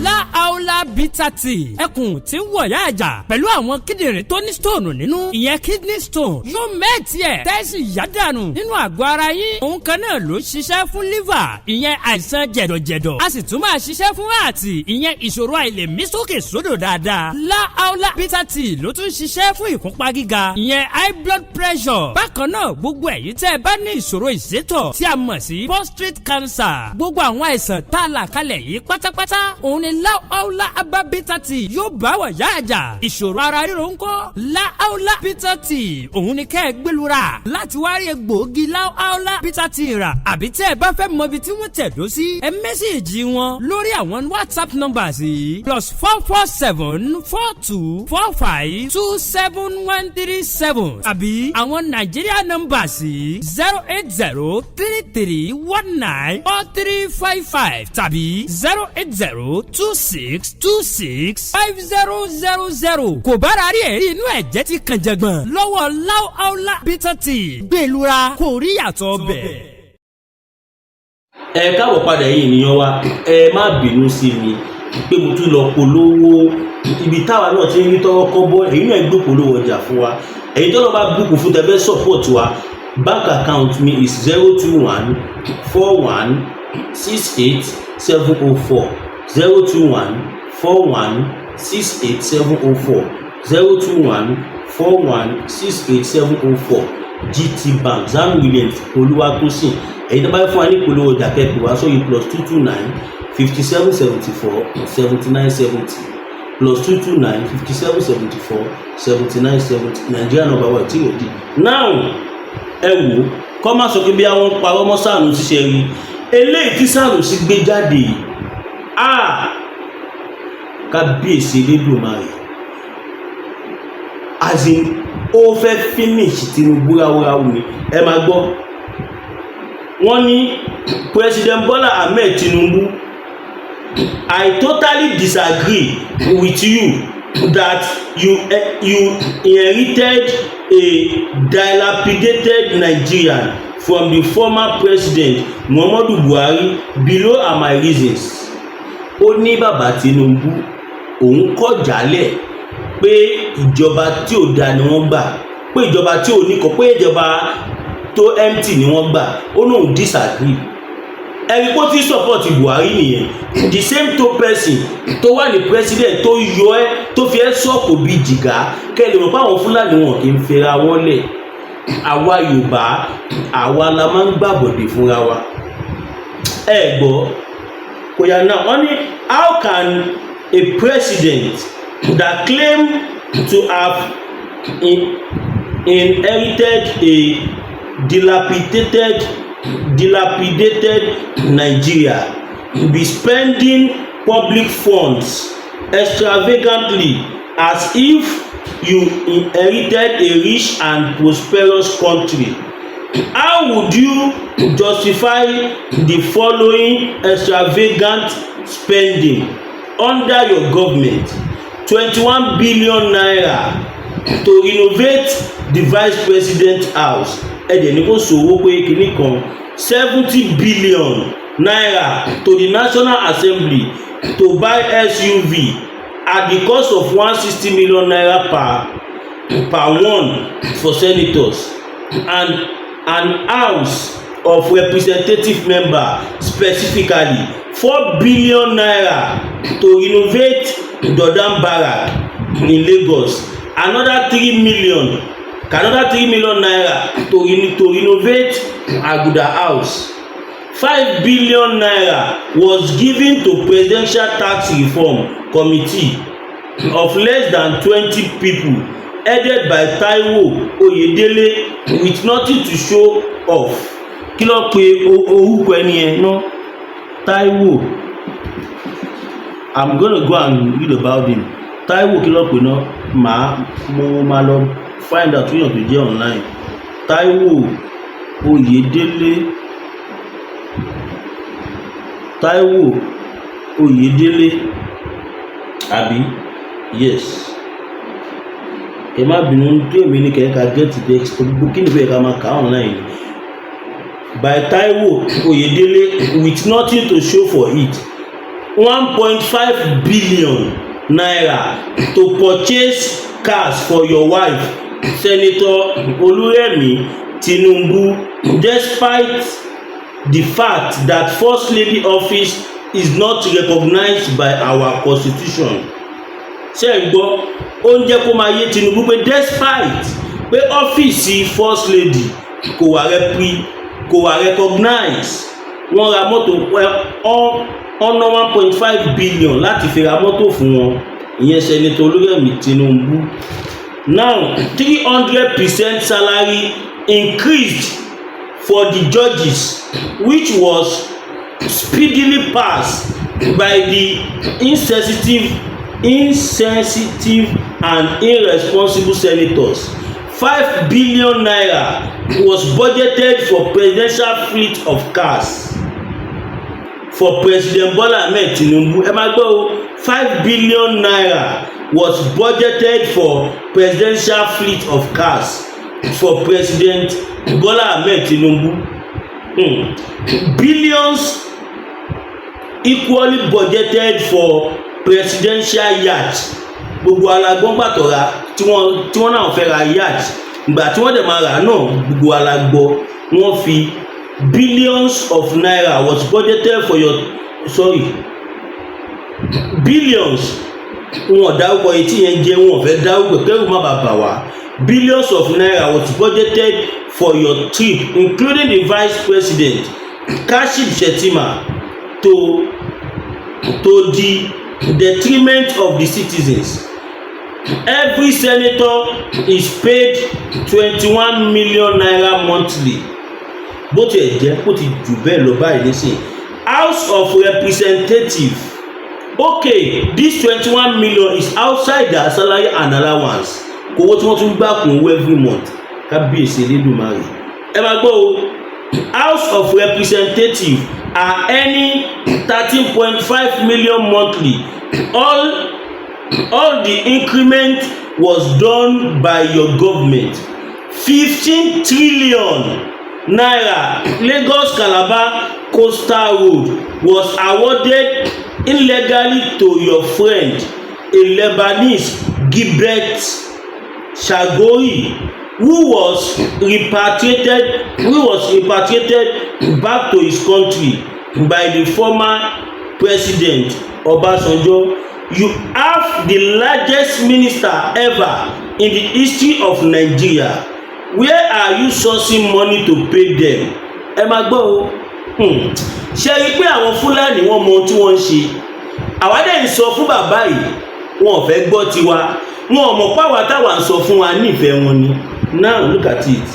Láàólà Bitter Tea, ẹkùn tí ń wọ̀yá àjà pẹ̀lú àwọn kíndìnrín tó ní stone nínú, ìyẹn kidney stone, yóò mẹ́ẹ̀tì ẹ̀ tẹ́sí yádànù nínú àgọ́ ara yín. Òun kan náà ló ṣiṣẹ́ fún liver, ìyẹn àìsàn jẹ̀dọ̀jẹ̀dọ̀. A sì tún máa ṣiṣẹ́ fún heart, ìyẹn ìṣòro àìlèmí sókè sódò dáadáa. Láàólà Bitter Tea ló tún ṣiṣẹ́ fún ìfúnpá gíga, ìyẹn high blood pressure. Bákan náà, gbogbo ẹ̀yin tẹ́ ẹ bá ní ìṣòro ìsétọ̀ tí a mọ̀ sí prostate cancer, gbogbo àwọn àìsàn tá a là kalẹ̀ yìí pátápátá, òun ni Láàólà Herbal Bitter Tea yóò bá wà yá àjà. Ìṣòro ara ríro ńkọ́? Láàólà Bitter Tea, òun ni kẹ́ ẹ gbẹlura láti wá rí egbòogi Láàólà Bitter Tea rà. Àbí tẹ́ ẹ bá fẹ́ mọ ibi tí wọ́n tẹ̀dó sí, ẹ message wọn lórí àwọn WhatsApp numbers yìí: +44 7424 527137, àbí àwọn Nàìjíríà numbers yìí: 08033194355 tàbí 08026265000. Kò bára rí ẹ̀rí inú ẹ̀jẹ̀ ti kàn jẹ̀gbọ̀n lọ́wọ́ Láúláú Bitter Tea, gbẹ̀lura kò rí yàtọ̀ bẹ̀. Ẹ káàbọ̀ padà yìí, ènìyàn wa. Ẹ má bínú sí mi pé mo tún lọ polówó. Ibi táwa náà ti ń rí tọwọ́ kọ́bọ̀, èyí náà gbé polówó ọjà fún wa. Èyí tó lọ́ bá bùkún fún tẹ́fẹ́ support wa, bank account mi is 0214168704, 0214168704, 0214168704, GT Bank, Zanu Williams Olúwatósìn. Èyí tó bá fún wa ní polówó ọjà, kẹ́kọ̀ọ́ wá sórí +229 57 74 79 70, +229 57 74 79 70. Nàìjíríà number one tí yóò di now. Ẹ wò ó, kọ́ má sọ pé bí àwọn parọ́ mọ́ Sànúsí ṣe rí eléyìí tí Sànúsí gbé jáde yìí. Ah, kábíyèsí Elédùmarè! As in, ó fẹ́ finish Tinubu ráúráú ni. Ẹ máa gbọ́, wọ́n ní President Bola Ahmed Tinubu, I totally disagree with you that you inherited a dilapidated Nigeria from the former President Muhammadu Buhari. Below are my reasons. Ó ní bàbá Tinubu, òun kọ̀ jálẹ̀ pé ìjọba tí ò dáa ni wọ́n gbà, pé ìjọba tí ò ní kọ, pé ìjọba tó empty ni wọ́n gbà. Ó lóun disagree. Ẹni kó tí support Buhari nìyẹn. The same to person tó wà ní president tó yọ ẹ, tó fi ẹ sọ̀kò bíi jìgá. Kẹ́lẹ́ mọ̀ pé àwọn Fúlàní wọn kì í fẹ́ra wọn lẹ̀. Àwa Yorùbá, àwa la máa ń gbàbọ̀dè fúnra wa. Ẹ gbọ́ kò yà náà. Wọ́n ní, how can a president that claim to have inherited a dilapidated Nigeria be spending public funds extravagantly as if you inherited a rich and prosperous country? How would you justify the following extravagant spending under your government? ₦21 billion to renovate the vice president house. Ẹ dẹ̀ ní kó sòwò pé kinní kan. ₦70 billion to the National Assembly to buy SUV at the cost of ₦160 million per one for senators and House of Representative member. Specifically, ₦4 billion to renovate Dodan Barrack in Lagos, another ₦3 million to renovate Aguda House. ₦5 billion was given to Presidential Tax Reform Committee of less than 20 people headed by Taiwo Oyedele with nothing to show off. Kí ló pe orúkọ ẹni yẹn ná? Taiwo, I'm gonna go and read about him. Taiwo, kí ló pe ná? Màá mo máa lọ find out wíyàn tó jẹ́ online. Taiwo Oyedele, Taiwo Oyedele, àbí? Yes, ẹ má bínú tó, èmi ní kẹ́kẹ́ ká get text gbogbo kí ni bẹ́ẹ̀ ká máa kà á online. By Taiwo Oyedele with nothing to show for it. ₦1.5 billion to purchase cars for your wife, Senator Oluremi Tinubu, despite the fact that First Lady office is not recognized by our constitution. Ṣé ẹ gbọ́? Ó ń jẹ́ kó máa yé Tinubu pé despite pé ọ́fíìsì First Lady kò wà recognize, wọ́n ra mọ́tò ọ̀nà 1.5 billion láti fi ra mọ́tò fún wọn, ìyẹn Senator Olúrẹ̀mí Tinubu. Now, 300% salary increased for the judges, which was speedily passed by the insensitive and irresponsible senators. ₦5 billion was budgeted for presidential fleet of cars for President Bola Ahmed Tinubu. Ẹ máa gbọ́ o, ₦5 billion was budgeted for presidential fleet of cars for President Bola Ahmed Tinubu. Billions equally budgeted for presidential yacht. Gbogbo alágbọ́n gbàtọ̀ra tí wọ́n náà fẹ́ ra yacht. Ìgbà tí wọ́n dẹ̀ máa rà náà, gbogbo alágbọ́ wọ́n fi billions of naira was budgeted for your, sorry, billions. Wọn dárúkọ etí yẹn jẹ́, wọn fẹ́ dárúkọ kẹ́rù má bàa bà wá. Billions of naira was budgeted for your trip, including the vice president, Kashim Shettima, to the detriment of the citizens. Every senator is paid ₦21 million monthly, bó tiẹ̀ jẹ́ kó ti jù bẹ́ẹ̀ lọ báyìí nísìnyí. House of Representatives, okay, this 21 million is outside their salary and allowance, kówó tí wọ́n tún gbà kún owó every month. Kábíyèsí Elédùmarè. Ẹ máa gbọ́ o, House of Representatives are earning 13.5 million monthly. All the increment was done by your government. ₦15 trillion Lagos Calabar Coastal Road was awarded Illegally to your friend, a Lebanese, Gilbert Chagoury, who was repatriated back to his country by the former President Obasanjo. You have the largest minister ever in the history of Nigeria. Where are you sourcing money to pay them? Ẹ máa gbọ́ o. Ṣe rí i pé àwọn Fúlàní, wọ́n mọ ohun tí wọ́n ń ṣe. Àwa dẹ̀ ń sọ fún bàbá yìí, wọn ò fẹ́ gbọ́ tiwa. Wọn ò mọ̀ páwa táwa ń sọ fún wa nífẹ̀ẹ́ wọn ni. Now look at it.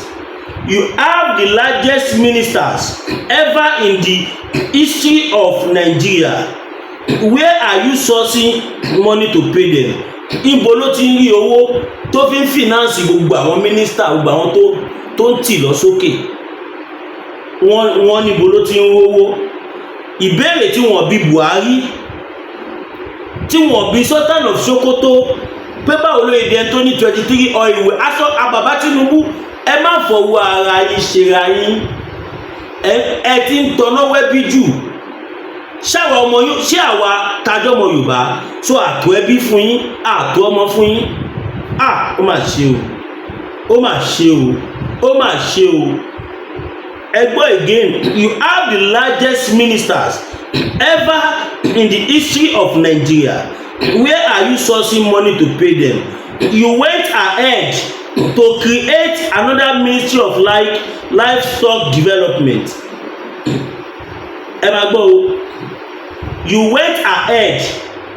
You have the largest ministers ever in the history of Nigeria. Where are you sourcing money to pay them? Ibo ló ti ń rí owó tó fi ń finance gbogbo àwọn mínísítà, gbogbo àwọn tó ń tì lọ sókè? Wọ́n níbo ló ti ń rówó? Ìbéèrè tí wọ́n bi Buhari, tí wọ́n bi Sultan of Sokoto, pé báwo ló yẹ tó ní 23 oil well aṣọ. Àbàbá Tinubu, ẹ má fọwọ́ ara yín ṣera yín. Ẹ ti ń tọ́nà wẹ́bí jù. Ṣáwa ọmọ yóò ṣé àwa tajọ́ ọmọ Yorùbá so àtò ẹbí fún yín, àtò ọmọ fún yín? À, ó mà ṣe o, ó mà ṣe o, ó mà ṣe o. Ẹ gbọ́ again. You have the largest ministers ever in the history of Nigeria. Where are you sourcing money to pay them? You went ahead to create another Ministry of like Livestock Development. Ẹ máa gbọ́ o. You went ahead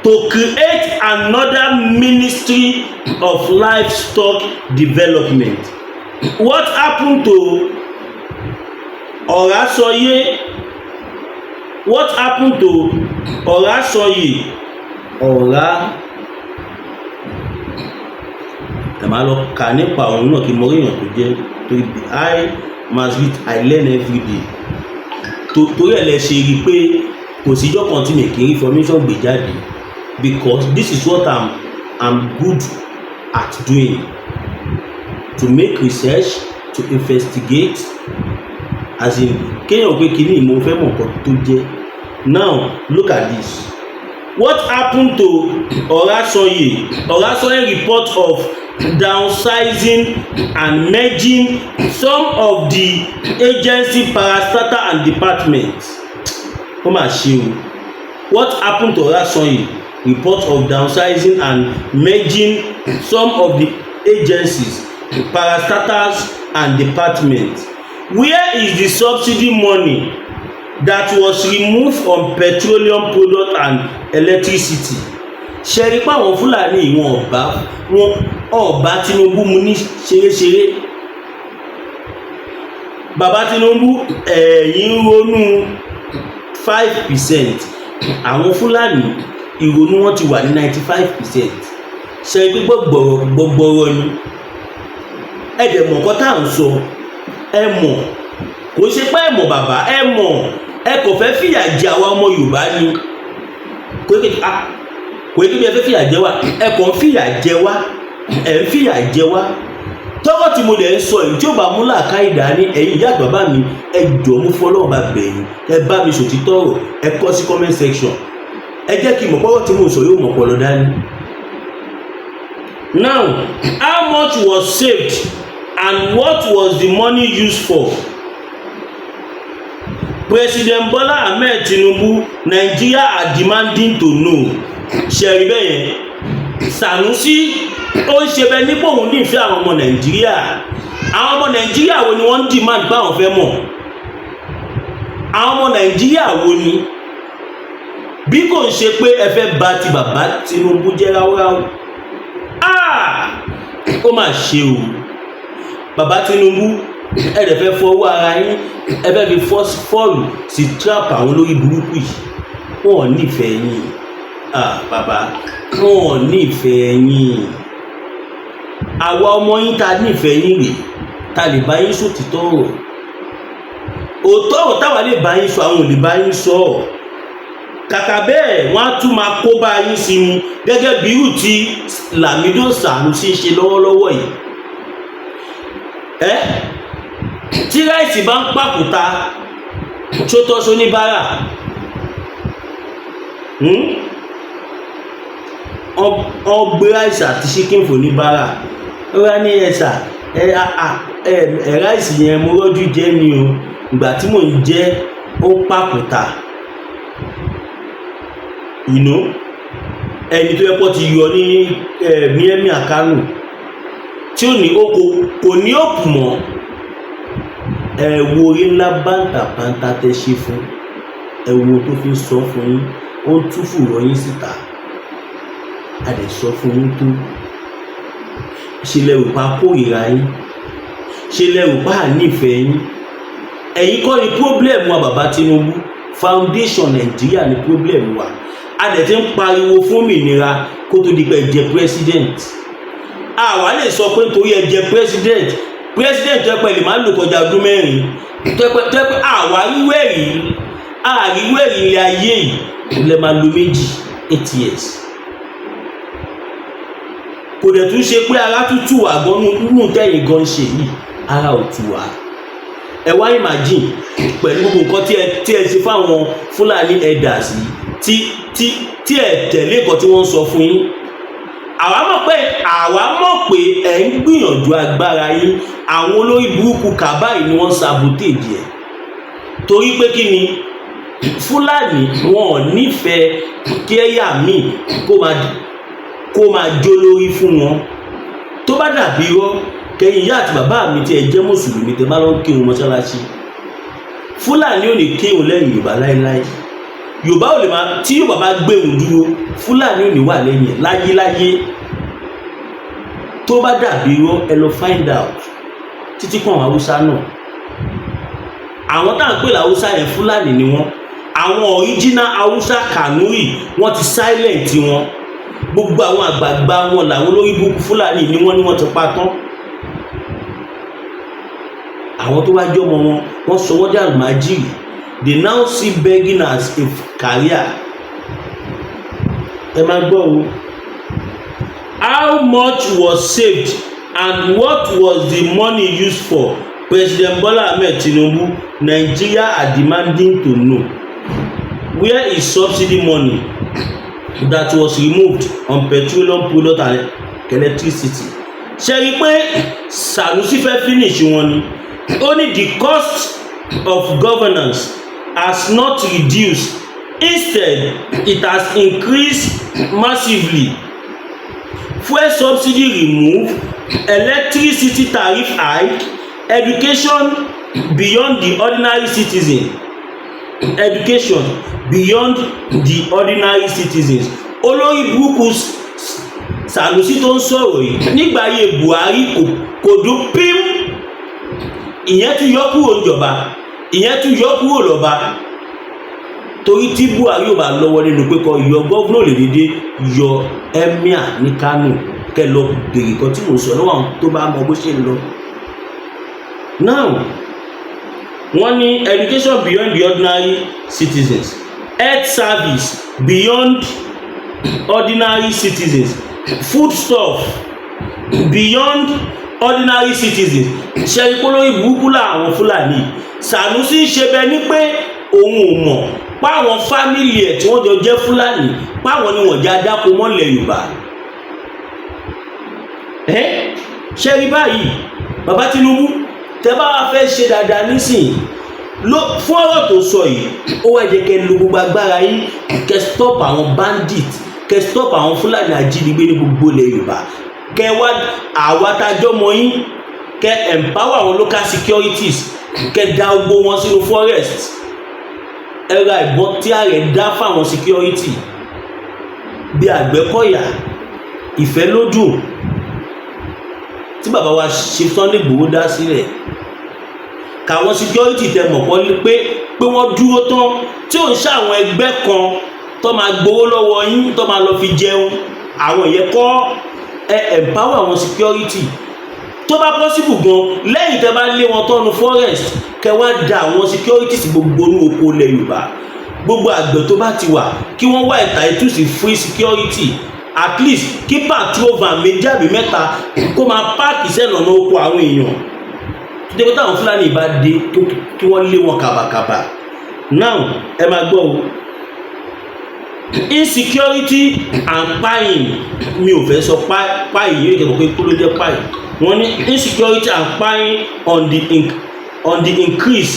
to create another Ministry of Livestock Development. What happened to Ọ̀rásọyé? What happened to Ọ̀rásọyé? Ọ̀rá, ẹ máa lọ kà nípa òun náà kí n mọ èèyàn tó jẹ́, torí I must read, I learn every day. Torí ẹ̀ lẹ ṣe rí i pé kò síjọ́ kan tí mi kì í information gbé jáde, because this is what I'm good at doing: to make research, to investigate, as in kéèyàn pé kíní mo fẹ́ mọ̀ nǹkan tó jẹ́. Now look at this. What happened to Orasoye? Orasoye report of downsizing and merging some of the agency, parastatal and departments. Ó mà ṣe o. What happened to Orasoye report of downsizing and merging some of the agencies, parastatals and departments? Where is the subsidy money that was removed on petroleum product and electricity? Ṣe rí pé àwọn Fúlàní, wọn ọba, wọn ọba Tinubu mu ní ṣeréṣeré. Bàbá Tinubu, ẹ̀yin ń ronú 5%, àwọn Fúlàní, ìrònú wọn ti wà ní 95%. Ṣe rí pé gbọ́gbọ̀rọ̀ gbọ́gbọ́rọ̀ ni? Ẹ dẹ̀ mọ̀ nǹkan tá à ń sọ. Ẹ mọ̀, kò ṣe pé ẹ mọ̀. Bàbá, ẹ mọ̀, ẹ kò fẹ́ fìyà jẹ àwa ọmọ Yorùbá ni. Kò yẹ kò yẹ kí ẹ fẹ́ fìyà jẹ wá. Ẹ kàn ń fìyà jẹ wá, ẹ ń fìyà jẹ wá. Tọ́rọ̀ tí mo dẹ̀ ń sọ yìí, tí ó bá mú làákàyè dání, ẹ̀yin ìyá àti bàbá mi, ẹ jọ̀ọ́, mú fọlọ́run bá bẹ̀yìn, ẹ bá mi sòtítọ́ ọ̀rọ̀. Ẹ kọ sí comment section, ẹ jẹ́ kí n mọ̀ pọ́wọ́ tí mo sọ yóò mọ̀ pọ̀ lọ dání. Now, how much was saved and what was the money used for? President Bola Ahmed Tinubu, Nigeria are demanding to know. Ṣẹ̀rí bẹ́ẹ̀ yẹn, Sanusi ó ń ṣe bẹ́ẹ̀ nípò òun nífẹ̀ẹ́ àwọn ọmọ Nàìjíríà. Àwọn ọmọ Nàìjíríà wo ni wọ́n ń demand pé àwọn fẹ́ mọ̀? Àwọn ọmọ Nàìjíríà wo ni? Bí kò ń ṣe pé ẹ fẹ́ bà ti bàbá Tinubu jẹ́ ráúráú. Ah, ó mà ṣe o. Bàbá Tinubu, ẹ dẹ̀ fẹ́ fọwọ́ ara yín, ẹ fẹ́ fi fall sí trap àwọn olórí burúkú yìí. Wọn ò nífẹ̀ẹ́ yín. Ah, bàbá, wọn ò nífẹ̀ẹ́ yín. Àwa ọmọ yín ta nífẹ̀ẹ́ yín rèé, ta lè bá yín sòtítọ́ ọ̀rọ̀, òótọ́ ọ̀rọ̀ táwa lè bá yín sọ, àwọn ò lè bá yín sọ ọ́. Kàkà bẹ́ẹ̀, wọ́n á tún máa kó bá yín sí ni, gẹ́gẹ́ bí irú tí Lamido Sanusi ń ṣe lọ́wọ́lọ́wọ́ yìí. Ẹ́ tí rice bá ń pàkúta, tó tọ́ sóníbàárà. Wọ́n gbé rice àti chicken fún oníbàárà, ó wá ní, "Ẹ sà, ẹ rice yẹn, mo rọ́jú jẹ́ ni o. Ìgbà tí mò ń jẹ́, ó pàkúta." Ẹni tó yẹ kó ti yọ ní Miami Kano tí ò ní oko, kò ní òpù mọ́. Ẹ wo orí ńlá bàǹtàbàǹtà tẹ ṣe fún. Ẹ wo tó fi ń sọ fún yín, ó ń tú fùrọ̀ yín síta. A dẹ̀ sọ fún yín tó ṣe lẹ́rù pa kórìíra yín, ṣe lẹ́rù pa nífẹ̀ẹ́ yín. Ẹ̀yin kọ́ ni problem wa, bàbá Tinubu. Foundation Nàìjíríà ni problem wa. A dẹ̀ ti ń pariwo fún òmìnira kó tó di pé ẹ jẹ president. Àwa lè sọ pé nítorí ẹ jẹ president, president tó ẹ pẹ́ lè má lò kọjá ọdún 4, tó ẹ pẹ́ àwa ríwẹ̀rí àríwẹ̀rí ilé ayé yìí lè máa lo méjì, 8 years. Kò dẹ̀ tún ṣe pé ara tútù wà gan nínú tẹ̀yìn gan ṣe yìí, ara ò tù wá. Ẹ wá imagine pẹ̀lú gbogbo nǹkan tí ẹ ṣe fáwọn Fúlàní herders yìí, tí ẹ tẹ̀lé nǹkan tí wọ́n ń sọ fún yín. Àwa mọ̀ pé ẹ̀ ń gbìyànjú agbára yín. Àwọn olórí burúkú kàbáyì ni wọ́n ń sabotage ẹ̀, torí pé kí ni? Fúlàní wọn ò nífẹ̀ẹ́ kí ẹ̀yà míì kó máa jó lórí fún wọn. Tó bá dàbí irọ́, kẹyìn ìyá àti bàbá mi tí ẹ jẹ́ mùsùlùmí, tẹ bá lọ ń kírun mọ́ṣáláṣí, Fúlàní ò ní kírun lẹ́yìn Yorùbá láéláé. Yorùbá ò lè máa tí Yorùbá bá gbéhùn dúró, Fúlàní ò ní wà lẹ́yìn ẹ̀ láyéláyé. Tó bá dàbí irọ́, ẹ lọ find out. Títí kan àwọn Haúsá náà, àwọn tá à ń pè láwùsá yẹn, Fúlàní ni wọ́n. Àwọn original Haúsá Kanuri, wọ́n ti silent wọn. Gbogbo àwọn àgbààgbà wọn làwọn olórí burúkú Fúlàní ni wọ́n ní wọ́n ti pa tán. Àwọn tó wá jọmọ wọn, wọ́n sọ wọ́n dé àlùmájìrì. They now see begging as a career. Ẹ máa gbọ́ o. How much was saved and what was the money used for? President Bola Ahmed Tinubu, Nigeria are demanding to know. Where is subsidy money that was removed on petroleum product and electricity? Ṣe rí i pé Sanusi fẹ́ finish wọn ni. Ó ní the cost of governance has not reduced, instead it has increased massively. Fuel subsidy removed, electricity tariff hike, education beyond the ordinary citizen, education beyond the ordinary citizens. Olórí burúkú Sanusi tó ń sọ̀rọ̀ yìí, nígbà ayé Buhari kò dún pím. Ìyẹn tún yọ kúrò níjọba, ìyẹn tún yọ kúrò lọ́ba, torí tí Buhari ò bá lọ́wọ́ nínú pé kó yọ governor, lè dédé yọ emir ní Kano. Kẹ lọ bèrè kan tí mò ń sọ lọ́wọ́ àwọn tó bá mọ bó ṣe ń lọ. Now, wọ́n ní education beyond the ordinary citizens, health service beyond ordinary citizens, foodstuff beyond ordinary citizens. Ṣe ìpolówó burúkú làwọn Fúlàní. Sanusi ń ṣe bẹ́ẹ̀ ni pé òun ò mọ̀ páwọn family ẹ̀ tí wọ́n jọ jẹ́ Fúlàní, páwọn ni wọ́n já dáko mọ́lẹ̀ Yorùbá. Ẹ́ ṣe rí báyìí, bàbá Tinubu, tẹ bá wá fẹ́ ṣe dáadáa nísìnyí ló fún ọ̀rọ̀ tó sọ yìí, ó wá jẹ́ kẹ́ lo gbogbo agbára yín, kẹ́ stop àwọn bandit, kẹ́ stop àwọn Fúlàní ajínigbé ní gbogbo ilẹ̀ Yorùbá, kẹ́ wá àwa tájọ́ mọ yín, kẹ́ empower àwọn local securities, kẹ́ da gbogbo wọn sínú forest. Ẹ ra ìbọn tí ààrẹ dá fáwọn security bí Àgbẹ̀kọ̀yà, Ìfẹ́lódùn tí bàbá wa ṣe Sunday Igboho dá sílẹ̀, káwọn security tẹ mọ̀ kọ́ pé wọ́n dúró tán, tí ò ń ṣe àwọn ẹgbẹ́ kan tó máa gbowó lọ́wọ́ yín, tó máa lọ fi jẹun. Àwọn ìyẹn kọ́. Ẹ empower àwọn security. Tó bá possible gan, lẹ́yìn tẹ́ bá lé wọn tọ́nu forest, kẹ́ wá da àwọn security sí gbogbo inú oko ilẹ̀ Yorùbá. Gbogbo àgbẹ̀ tó bá ti wà, kí wọ́n wá entitled sí free security, at least kí patrol van méjì àbí mẹ́ta kó máa park sẹ́nu ọ̀nà oko àwọn èèyàn, tó dé pé táwọn Fúlàní bá dé, kí wọ́n lé wọn kàbàkàbà. Now, ẹ máa gbọ́ o. Insecurity and kpaing, mi ò fẹ́ sọ kpaing yóò jẹ́ pé kú ló jẹ́ kpaing. Wọ́n ní insecurity and kpaing on the increase,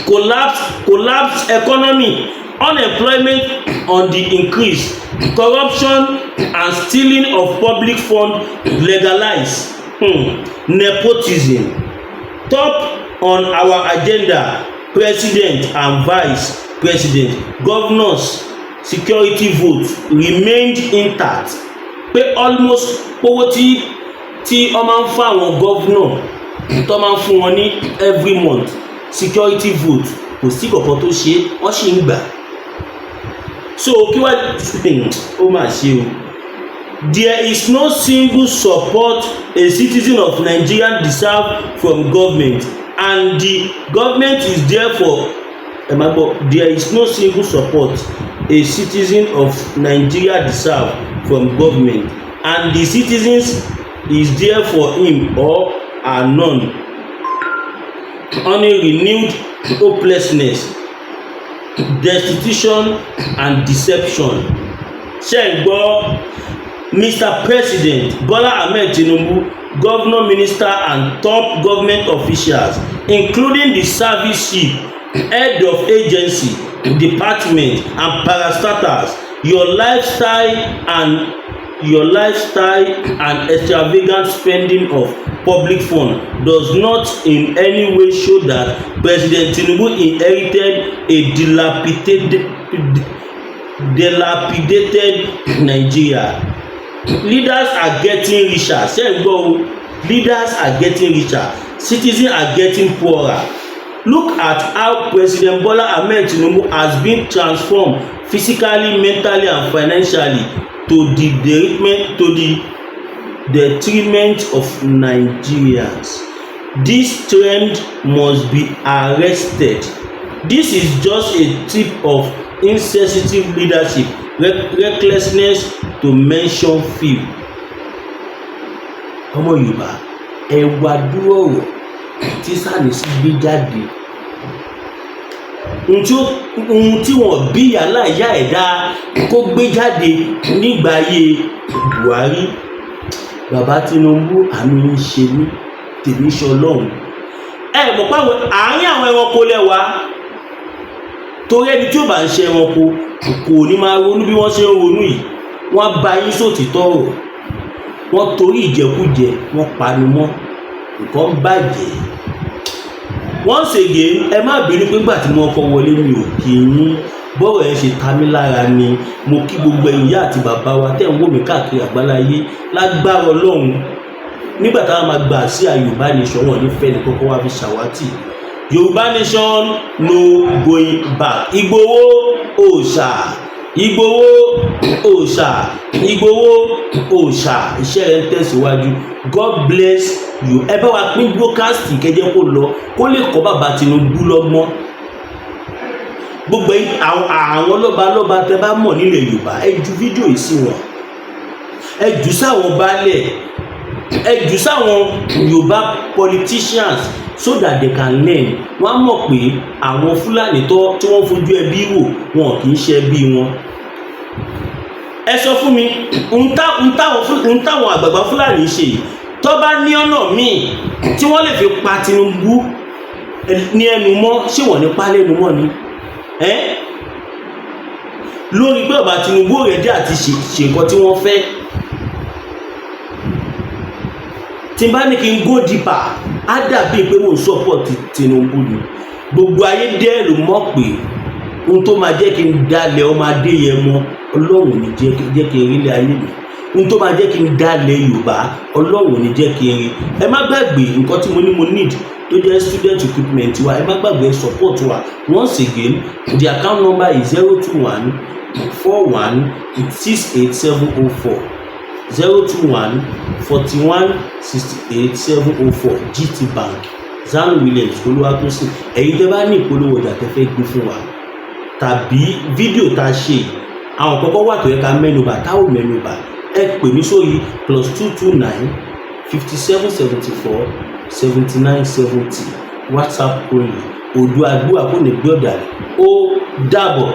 collapse economy, unemployment on the increase, corruption and stealing of public fund legalized, nepotism top on our agenda. President and vice president, governors, security vote remained intact, pé almost owó tí wọ́n máa ń fún àwọn governor, tó máa ń fún wọn ní every month, security vote, kò sí kankan tó ṣe, wọ́n sì ń gbà. So kí wá ó mà ṣe o. There is no single support a citizen of Nigeria deserve from government, and the government is there for, ẹ máa gbọ́, there is no single support a citizen of Nigeria deserve from government, and the citizens is there for him or her. None. Only renewed hopelessness, destitution and deception. Ṣe ń gbọ́? Mr President Bola Ahmed Tinubu, governor, minister and top government officials, including the service chief, head of agency, department and parastatals, your lifestyle and extravagant spending of public fund does not in any way show that President Tinubu inherited a dilapidated Nigeria. Leaders are getting richer. Ṣé ẹ gbọ́ o? Leaders are getting richer, citizens are getting poorer. Look at how President Bola Ahmed Tinubu has been transformed physically, mentally and financially to the detriment of Nigerians. This trend must be arrested. This is just a tip of insensitive leadership, recklessness, to mention few. Ọmọ Yorùbá, ẹ wá dúró ọ̀rọ̀ tí Sanusi gbé jáde, ohun tí wọn bí yàrá ìyá ẹ̀dá kó gbé jáde nígbà ayé Buhari. Bàbá Tinubu, àánú yín ṣe mí, tèmi ṣe Ọlọ́run. Ẹ mọ̀ pé àárín àwọn ẹranko lẹ́wà, torí ẹni tí ó bá ń ṣe ẹranko kò ní máa ronú bí wọ́n ṣe ń ronú yìí. Wọ́n bá yín sòtítọ́ ọ̀rọ̀, wọ́n torí ìjẹkújẹ, wọ́n panu mọ́, nǹkan bàjẹ́. Once again, ẹ má bínú pé gbà tí mo kọ́ wọlé, mi ò kí yín. Bọ́rọ̀ yẹn ṣe ta mí lára ni. Mo kí gbogbo ẹ̀yin ìyá àti bàbá wa tẹ̀ ń wò mí káàkiri àgbáláyé. Lágbára Ọlọ́run, nígbà táwọn máa gbà sí Yorùbá Nation, wọn ní fẹ́ni kọ́kọ́ wá fi ṣàwátì. Yorùbá Nation, no going back. Ìgbòho òòṣà, Ìgbòho òòṣà, Ìgbòho òòṣà, iṣẹ́ rẹ̀ ń tẹ̀síwájú. God bless you. Ẹ bá wa pín broadcast kẹjẹ kó lọ, kó lè kọ́ bàbá Tinubu lọ́gbọ́n. Gbogbo àwọn lọ́ba lọ́ba tẹ bá mọ̀ nílẹ̀ Yorùbá, ẹ ju fídíò yìí sí wọn, ẹ jù sáwọn baálẹ̀, ẹ jù sáwọn Yorùbá politicians so that they can learn. Wọ́n á mọ̀ pé àwọn Fúlàní tó tí wọ́n fojú ẹbí wò, wọn kì í ṣe ẹbí wọn. Ẹ sọ fún mi n táwọn àgbààgbà Fúlàní ṣe yìí, tó bá ní ọ̀nà míì tí wọ́n lè fi pa Tinubu ní ẹnu mọ́, ṣé wọ́n ní pa lẹ́nu mọ́ ni ẹ́ lórí pé bàbá Tinubu ò ready àti ṣe nǹkan tí wọ́n fẹ́? Tí n bá ní kí n go deeper, á dàbí pé mò ń support Tinubu ni. Gbogbo ayé dẹ́ ló mọ̀ pé ohun tó máa jẹ́ kí n dalẹ̀ ọmọ Adéyẹmọ, Ọlọ́run ní jẹ́ kí n rí ilé ayé mi. Ohun tó máa jẹ́ kí n dalẹ̀ Yorùbá, Ọlọ́run ní jẹ́ kí n rí. Ẹ má gbàgbé nǹkan tí mo ní mo need, tó jẹ́ student equipment wa. Ẹ má gbàgbé support wa. Once again, the account number is 0214168704, 0214168704, GT Bank, Zanu Williams Olúwatósìn. Ẹ̀yin tẹ́ bá ní ìpolówó ọjà tẹ́ fẹ́ gbé fún wa, tàbí fídíò tá a ṣe yìí, àwọn kọ́kọ́ wà tó yẹ ká mẹ́nubà tá ò mẹ́nubà, ẹ pè mí sórí +229 57 74 79 70, WhatsApp only. Odò àdúrà kò ní gbé ọ̀dà ó dàbọ̀.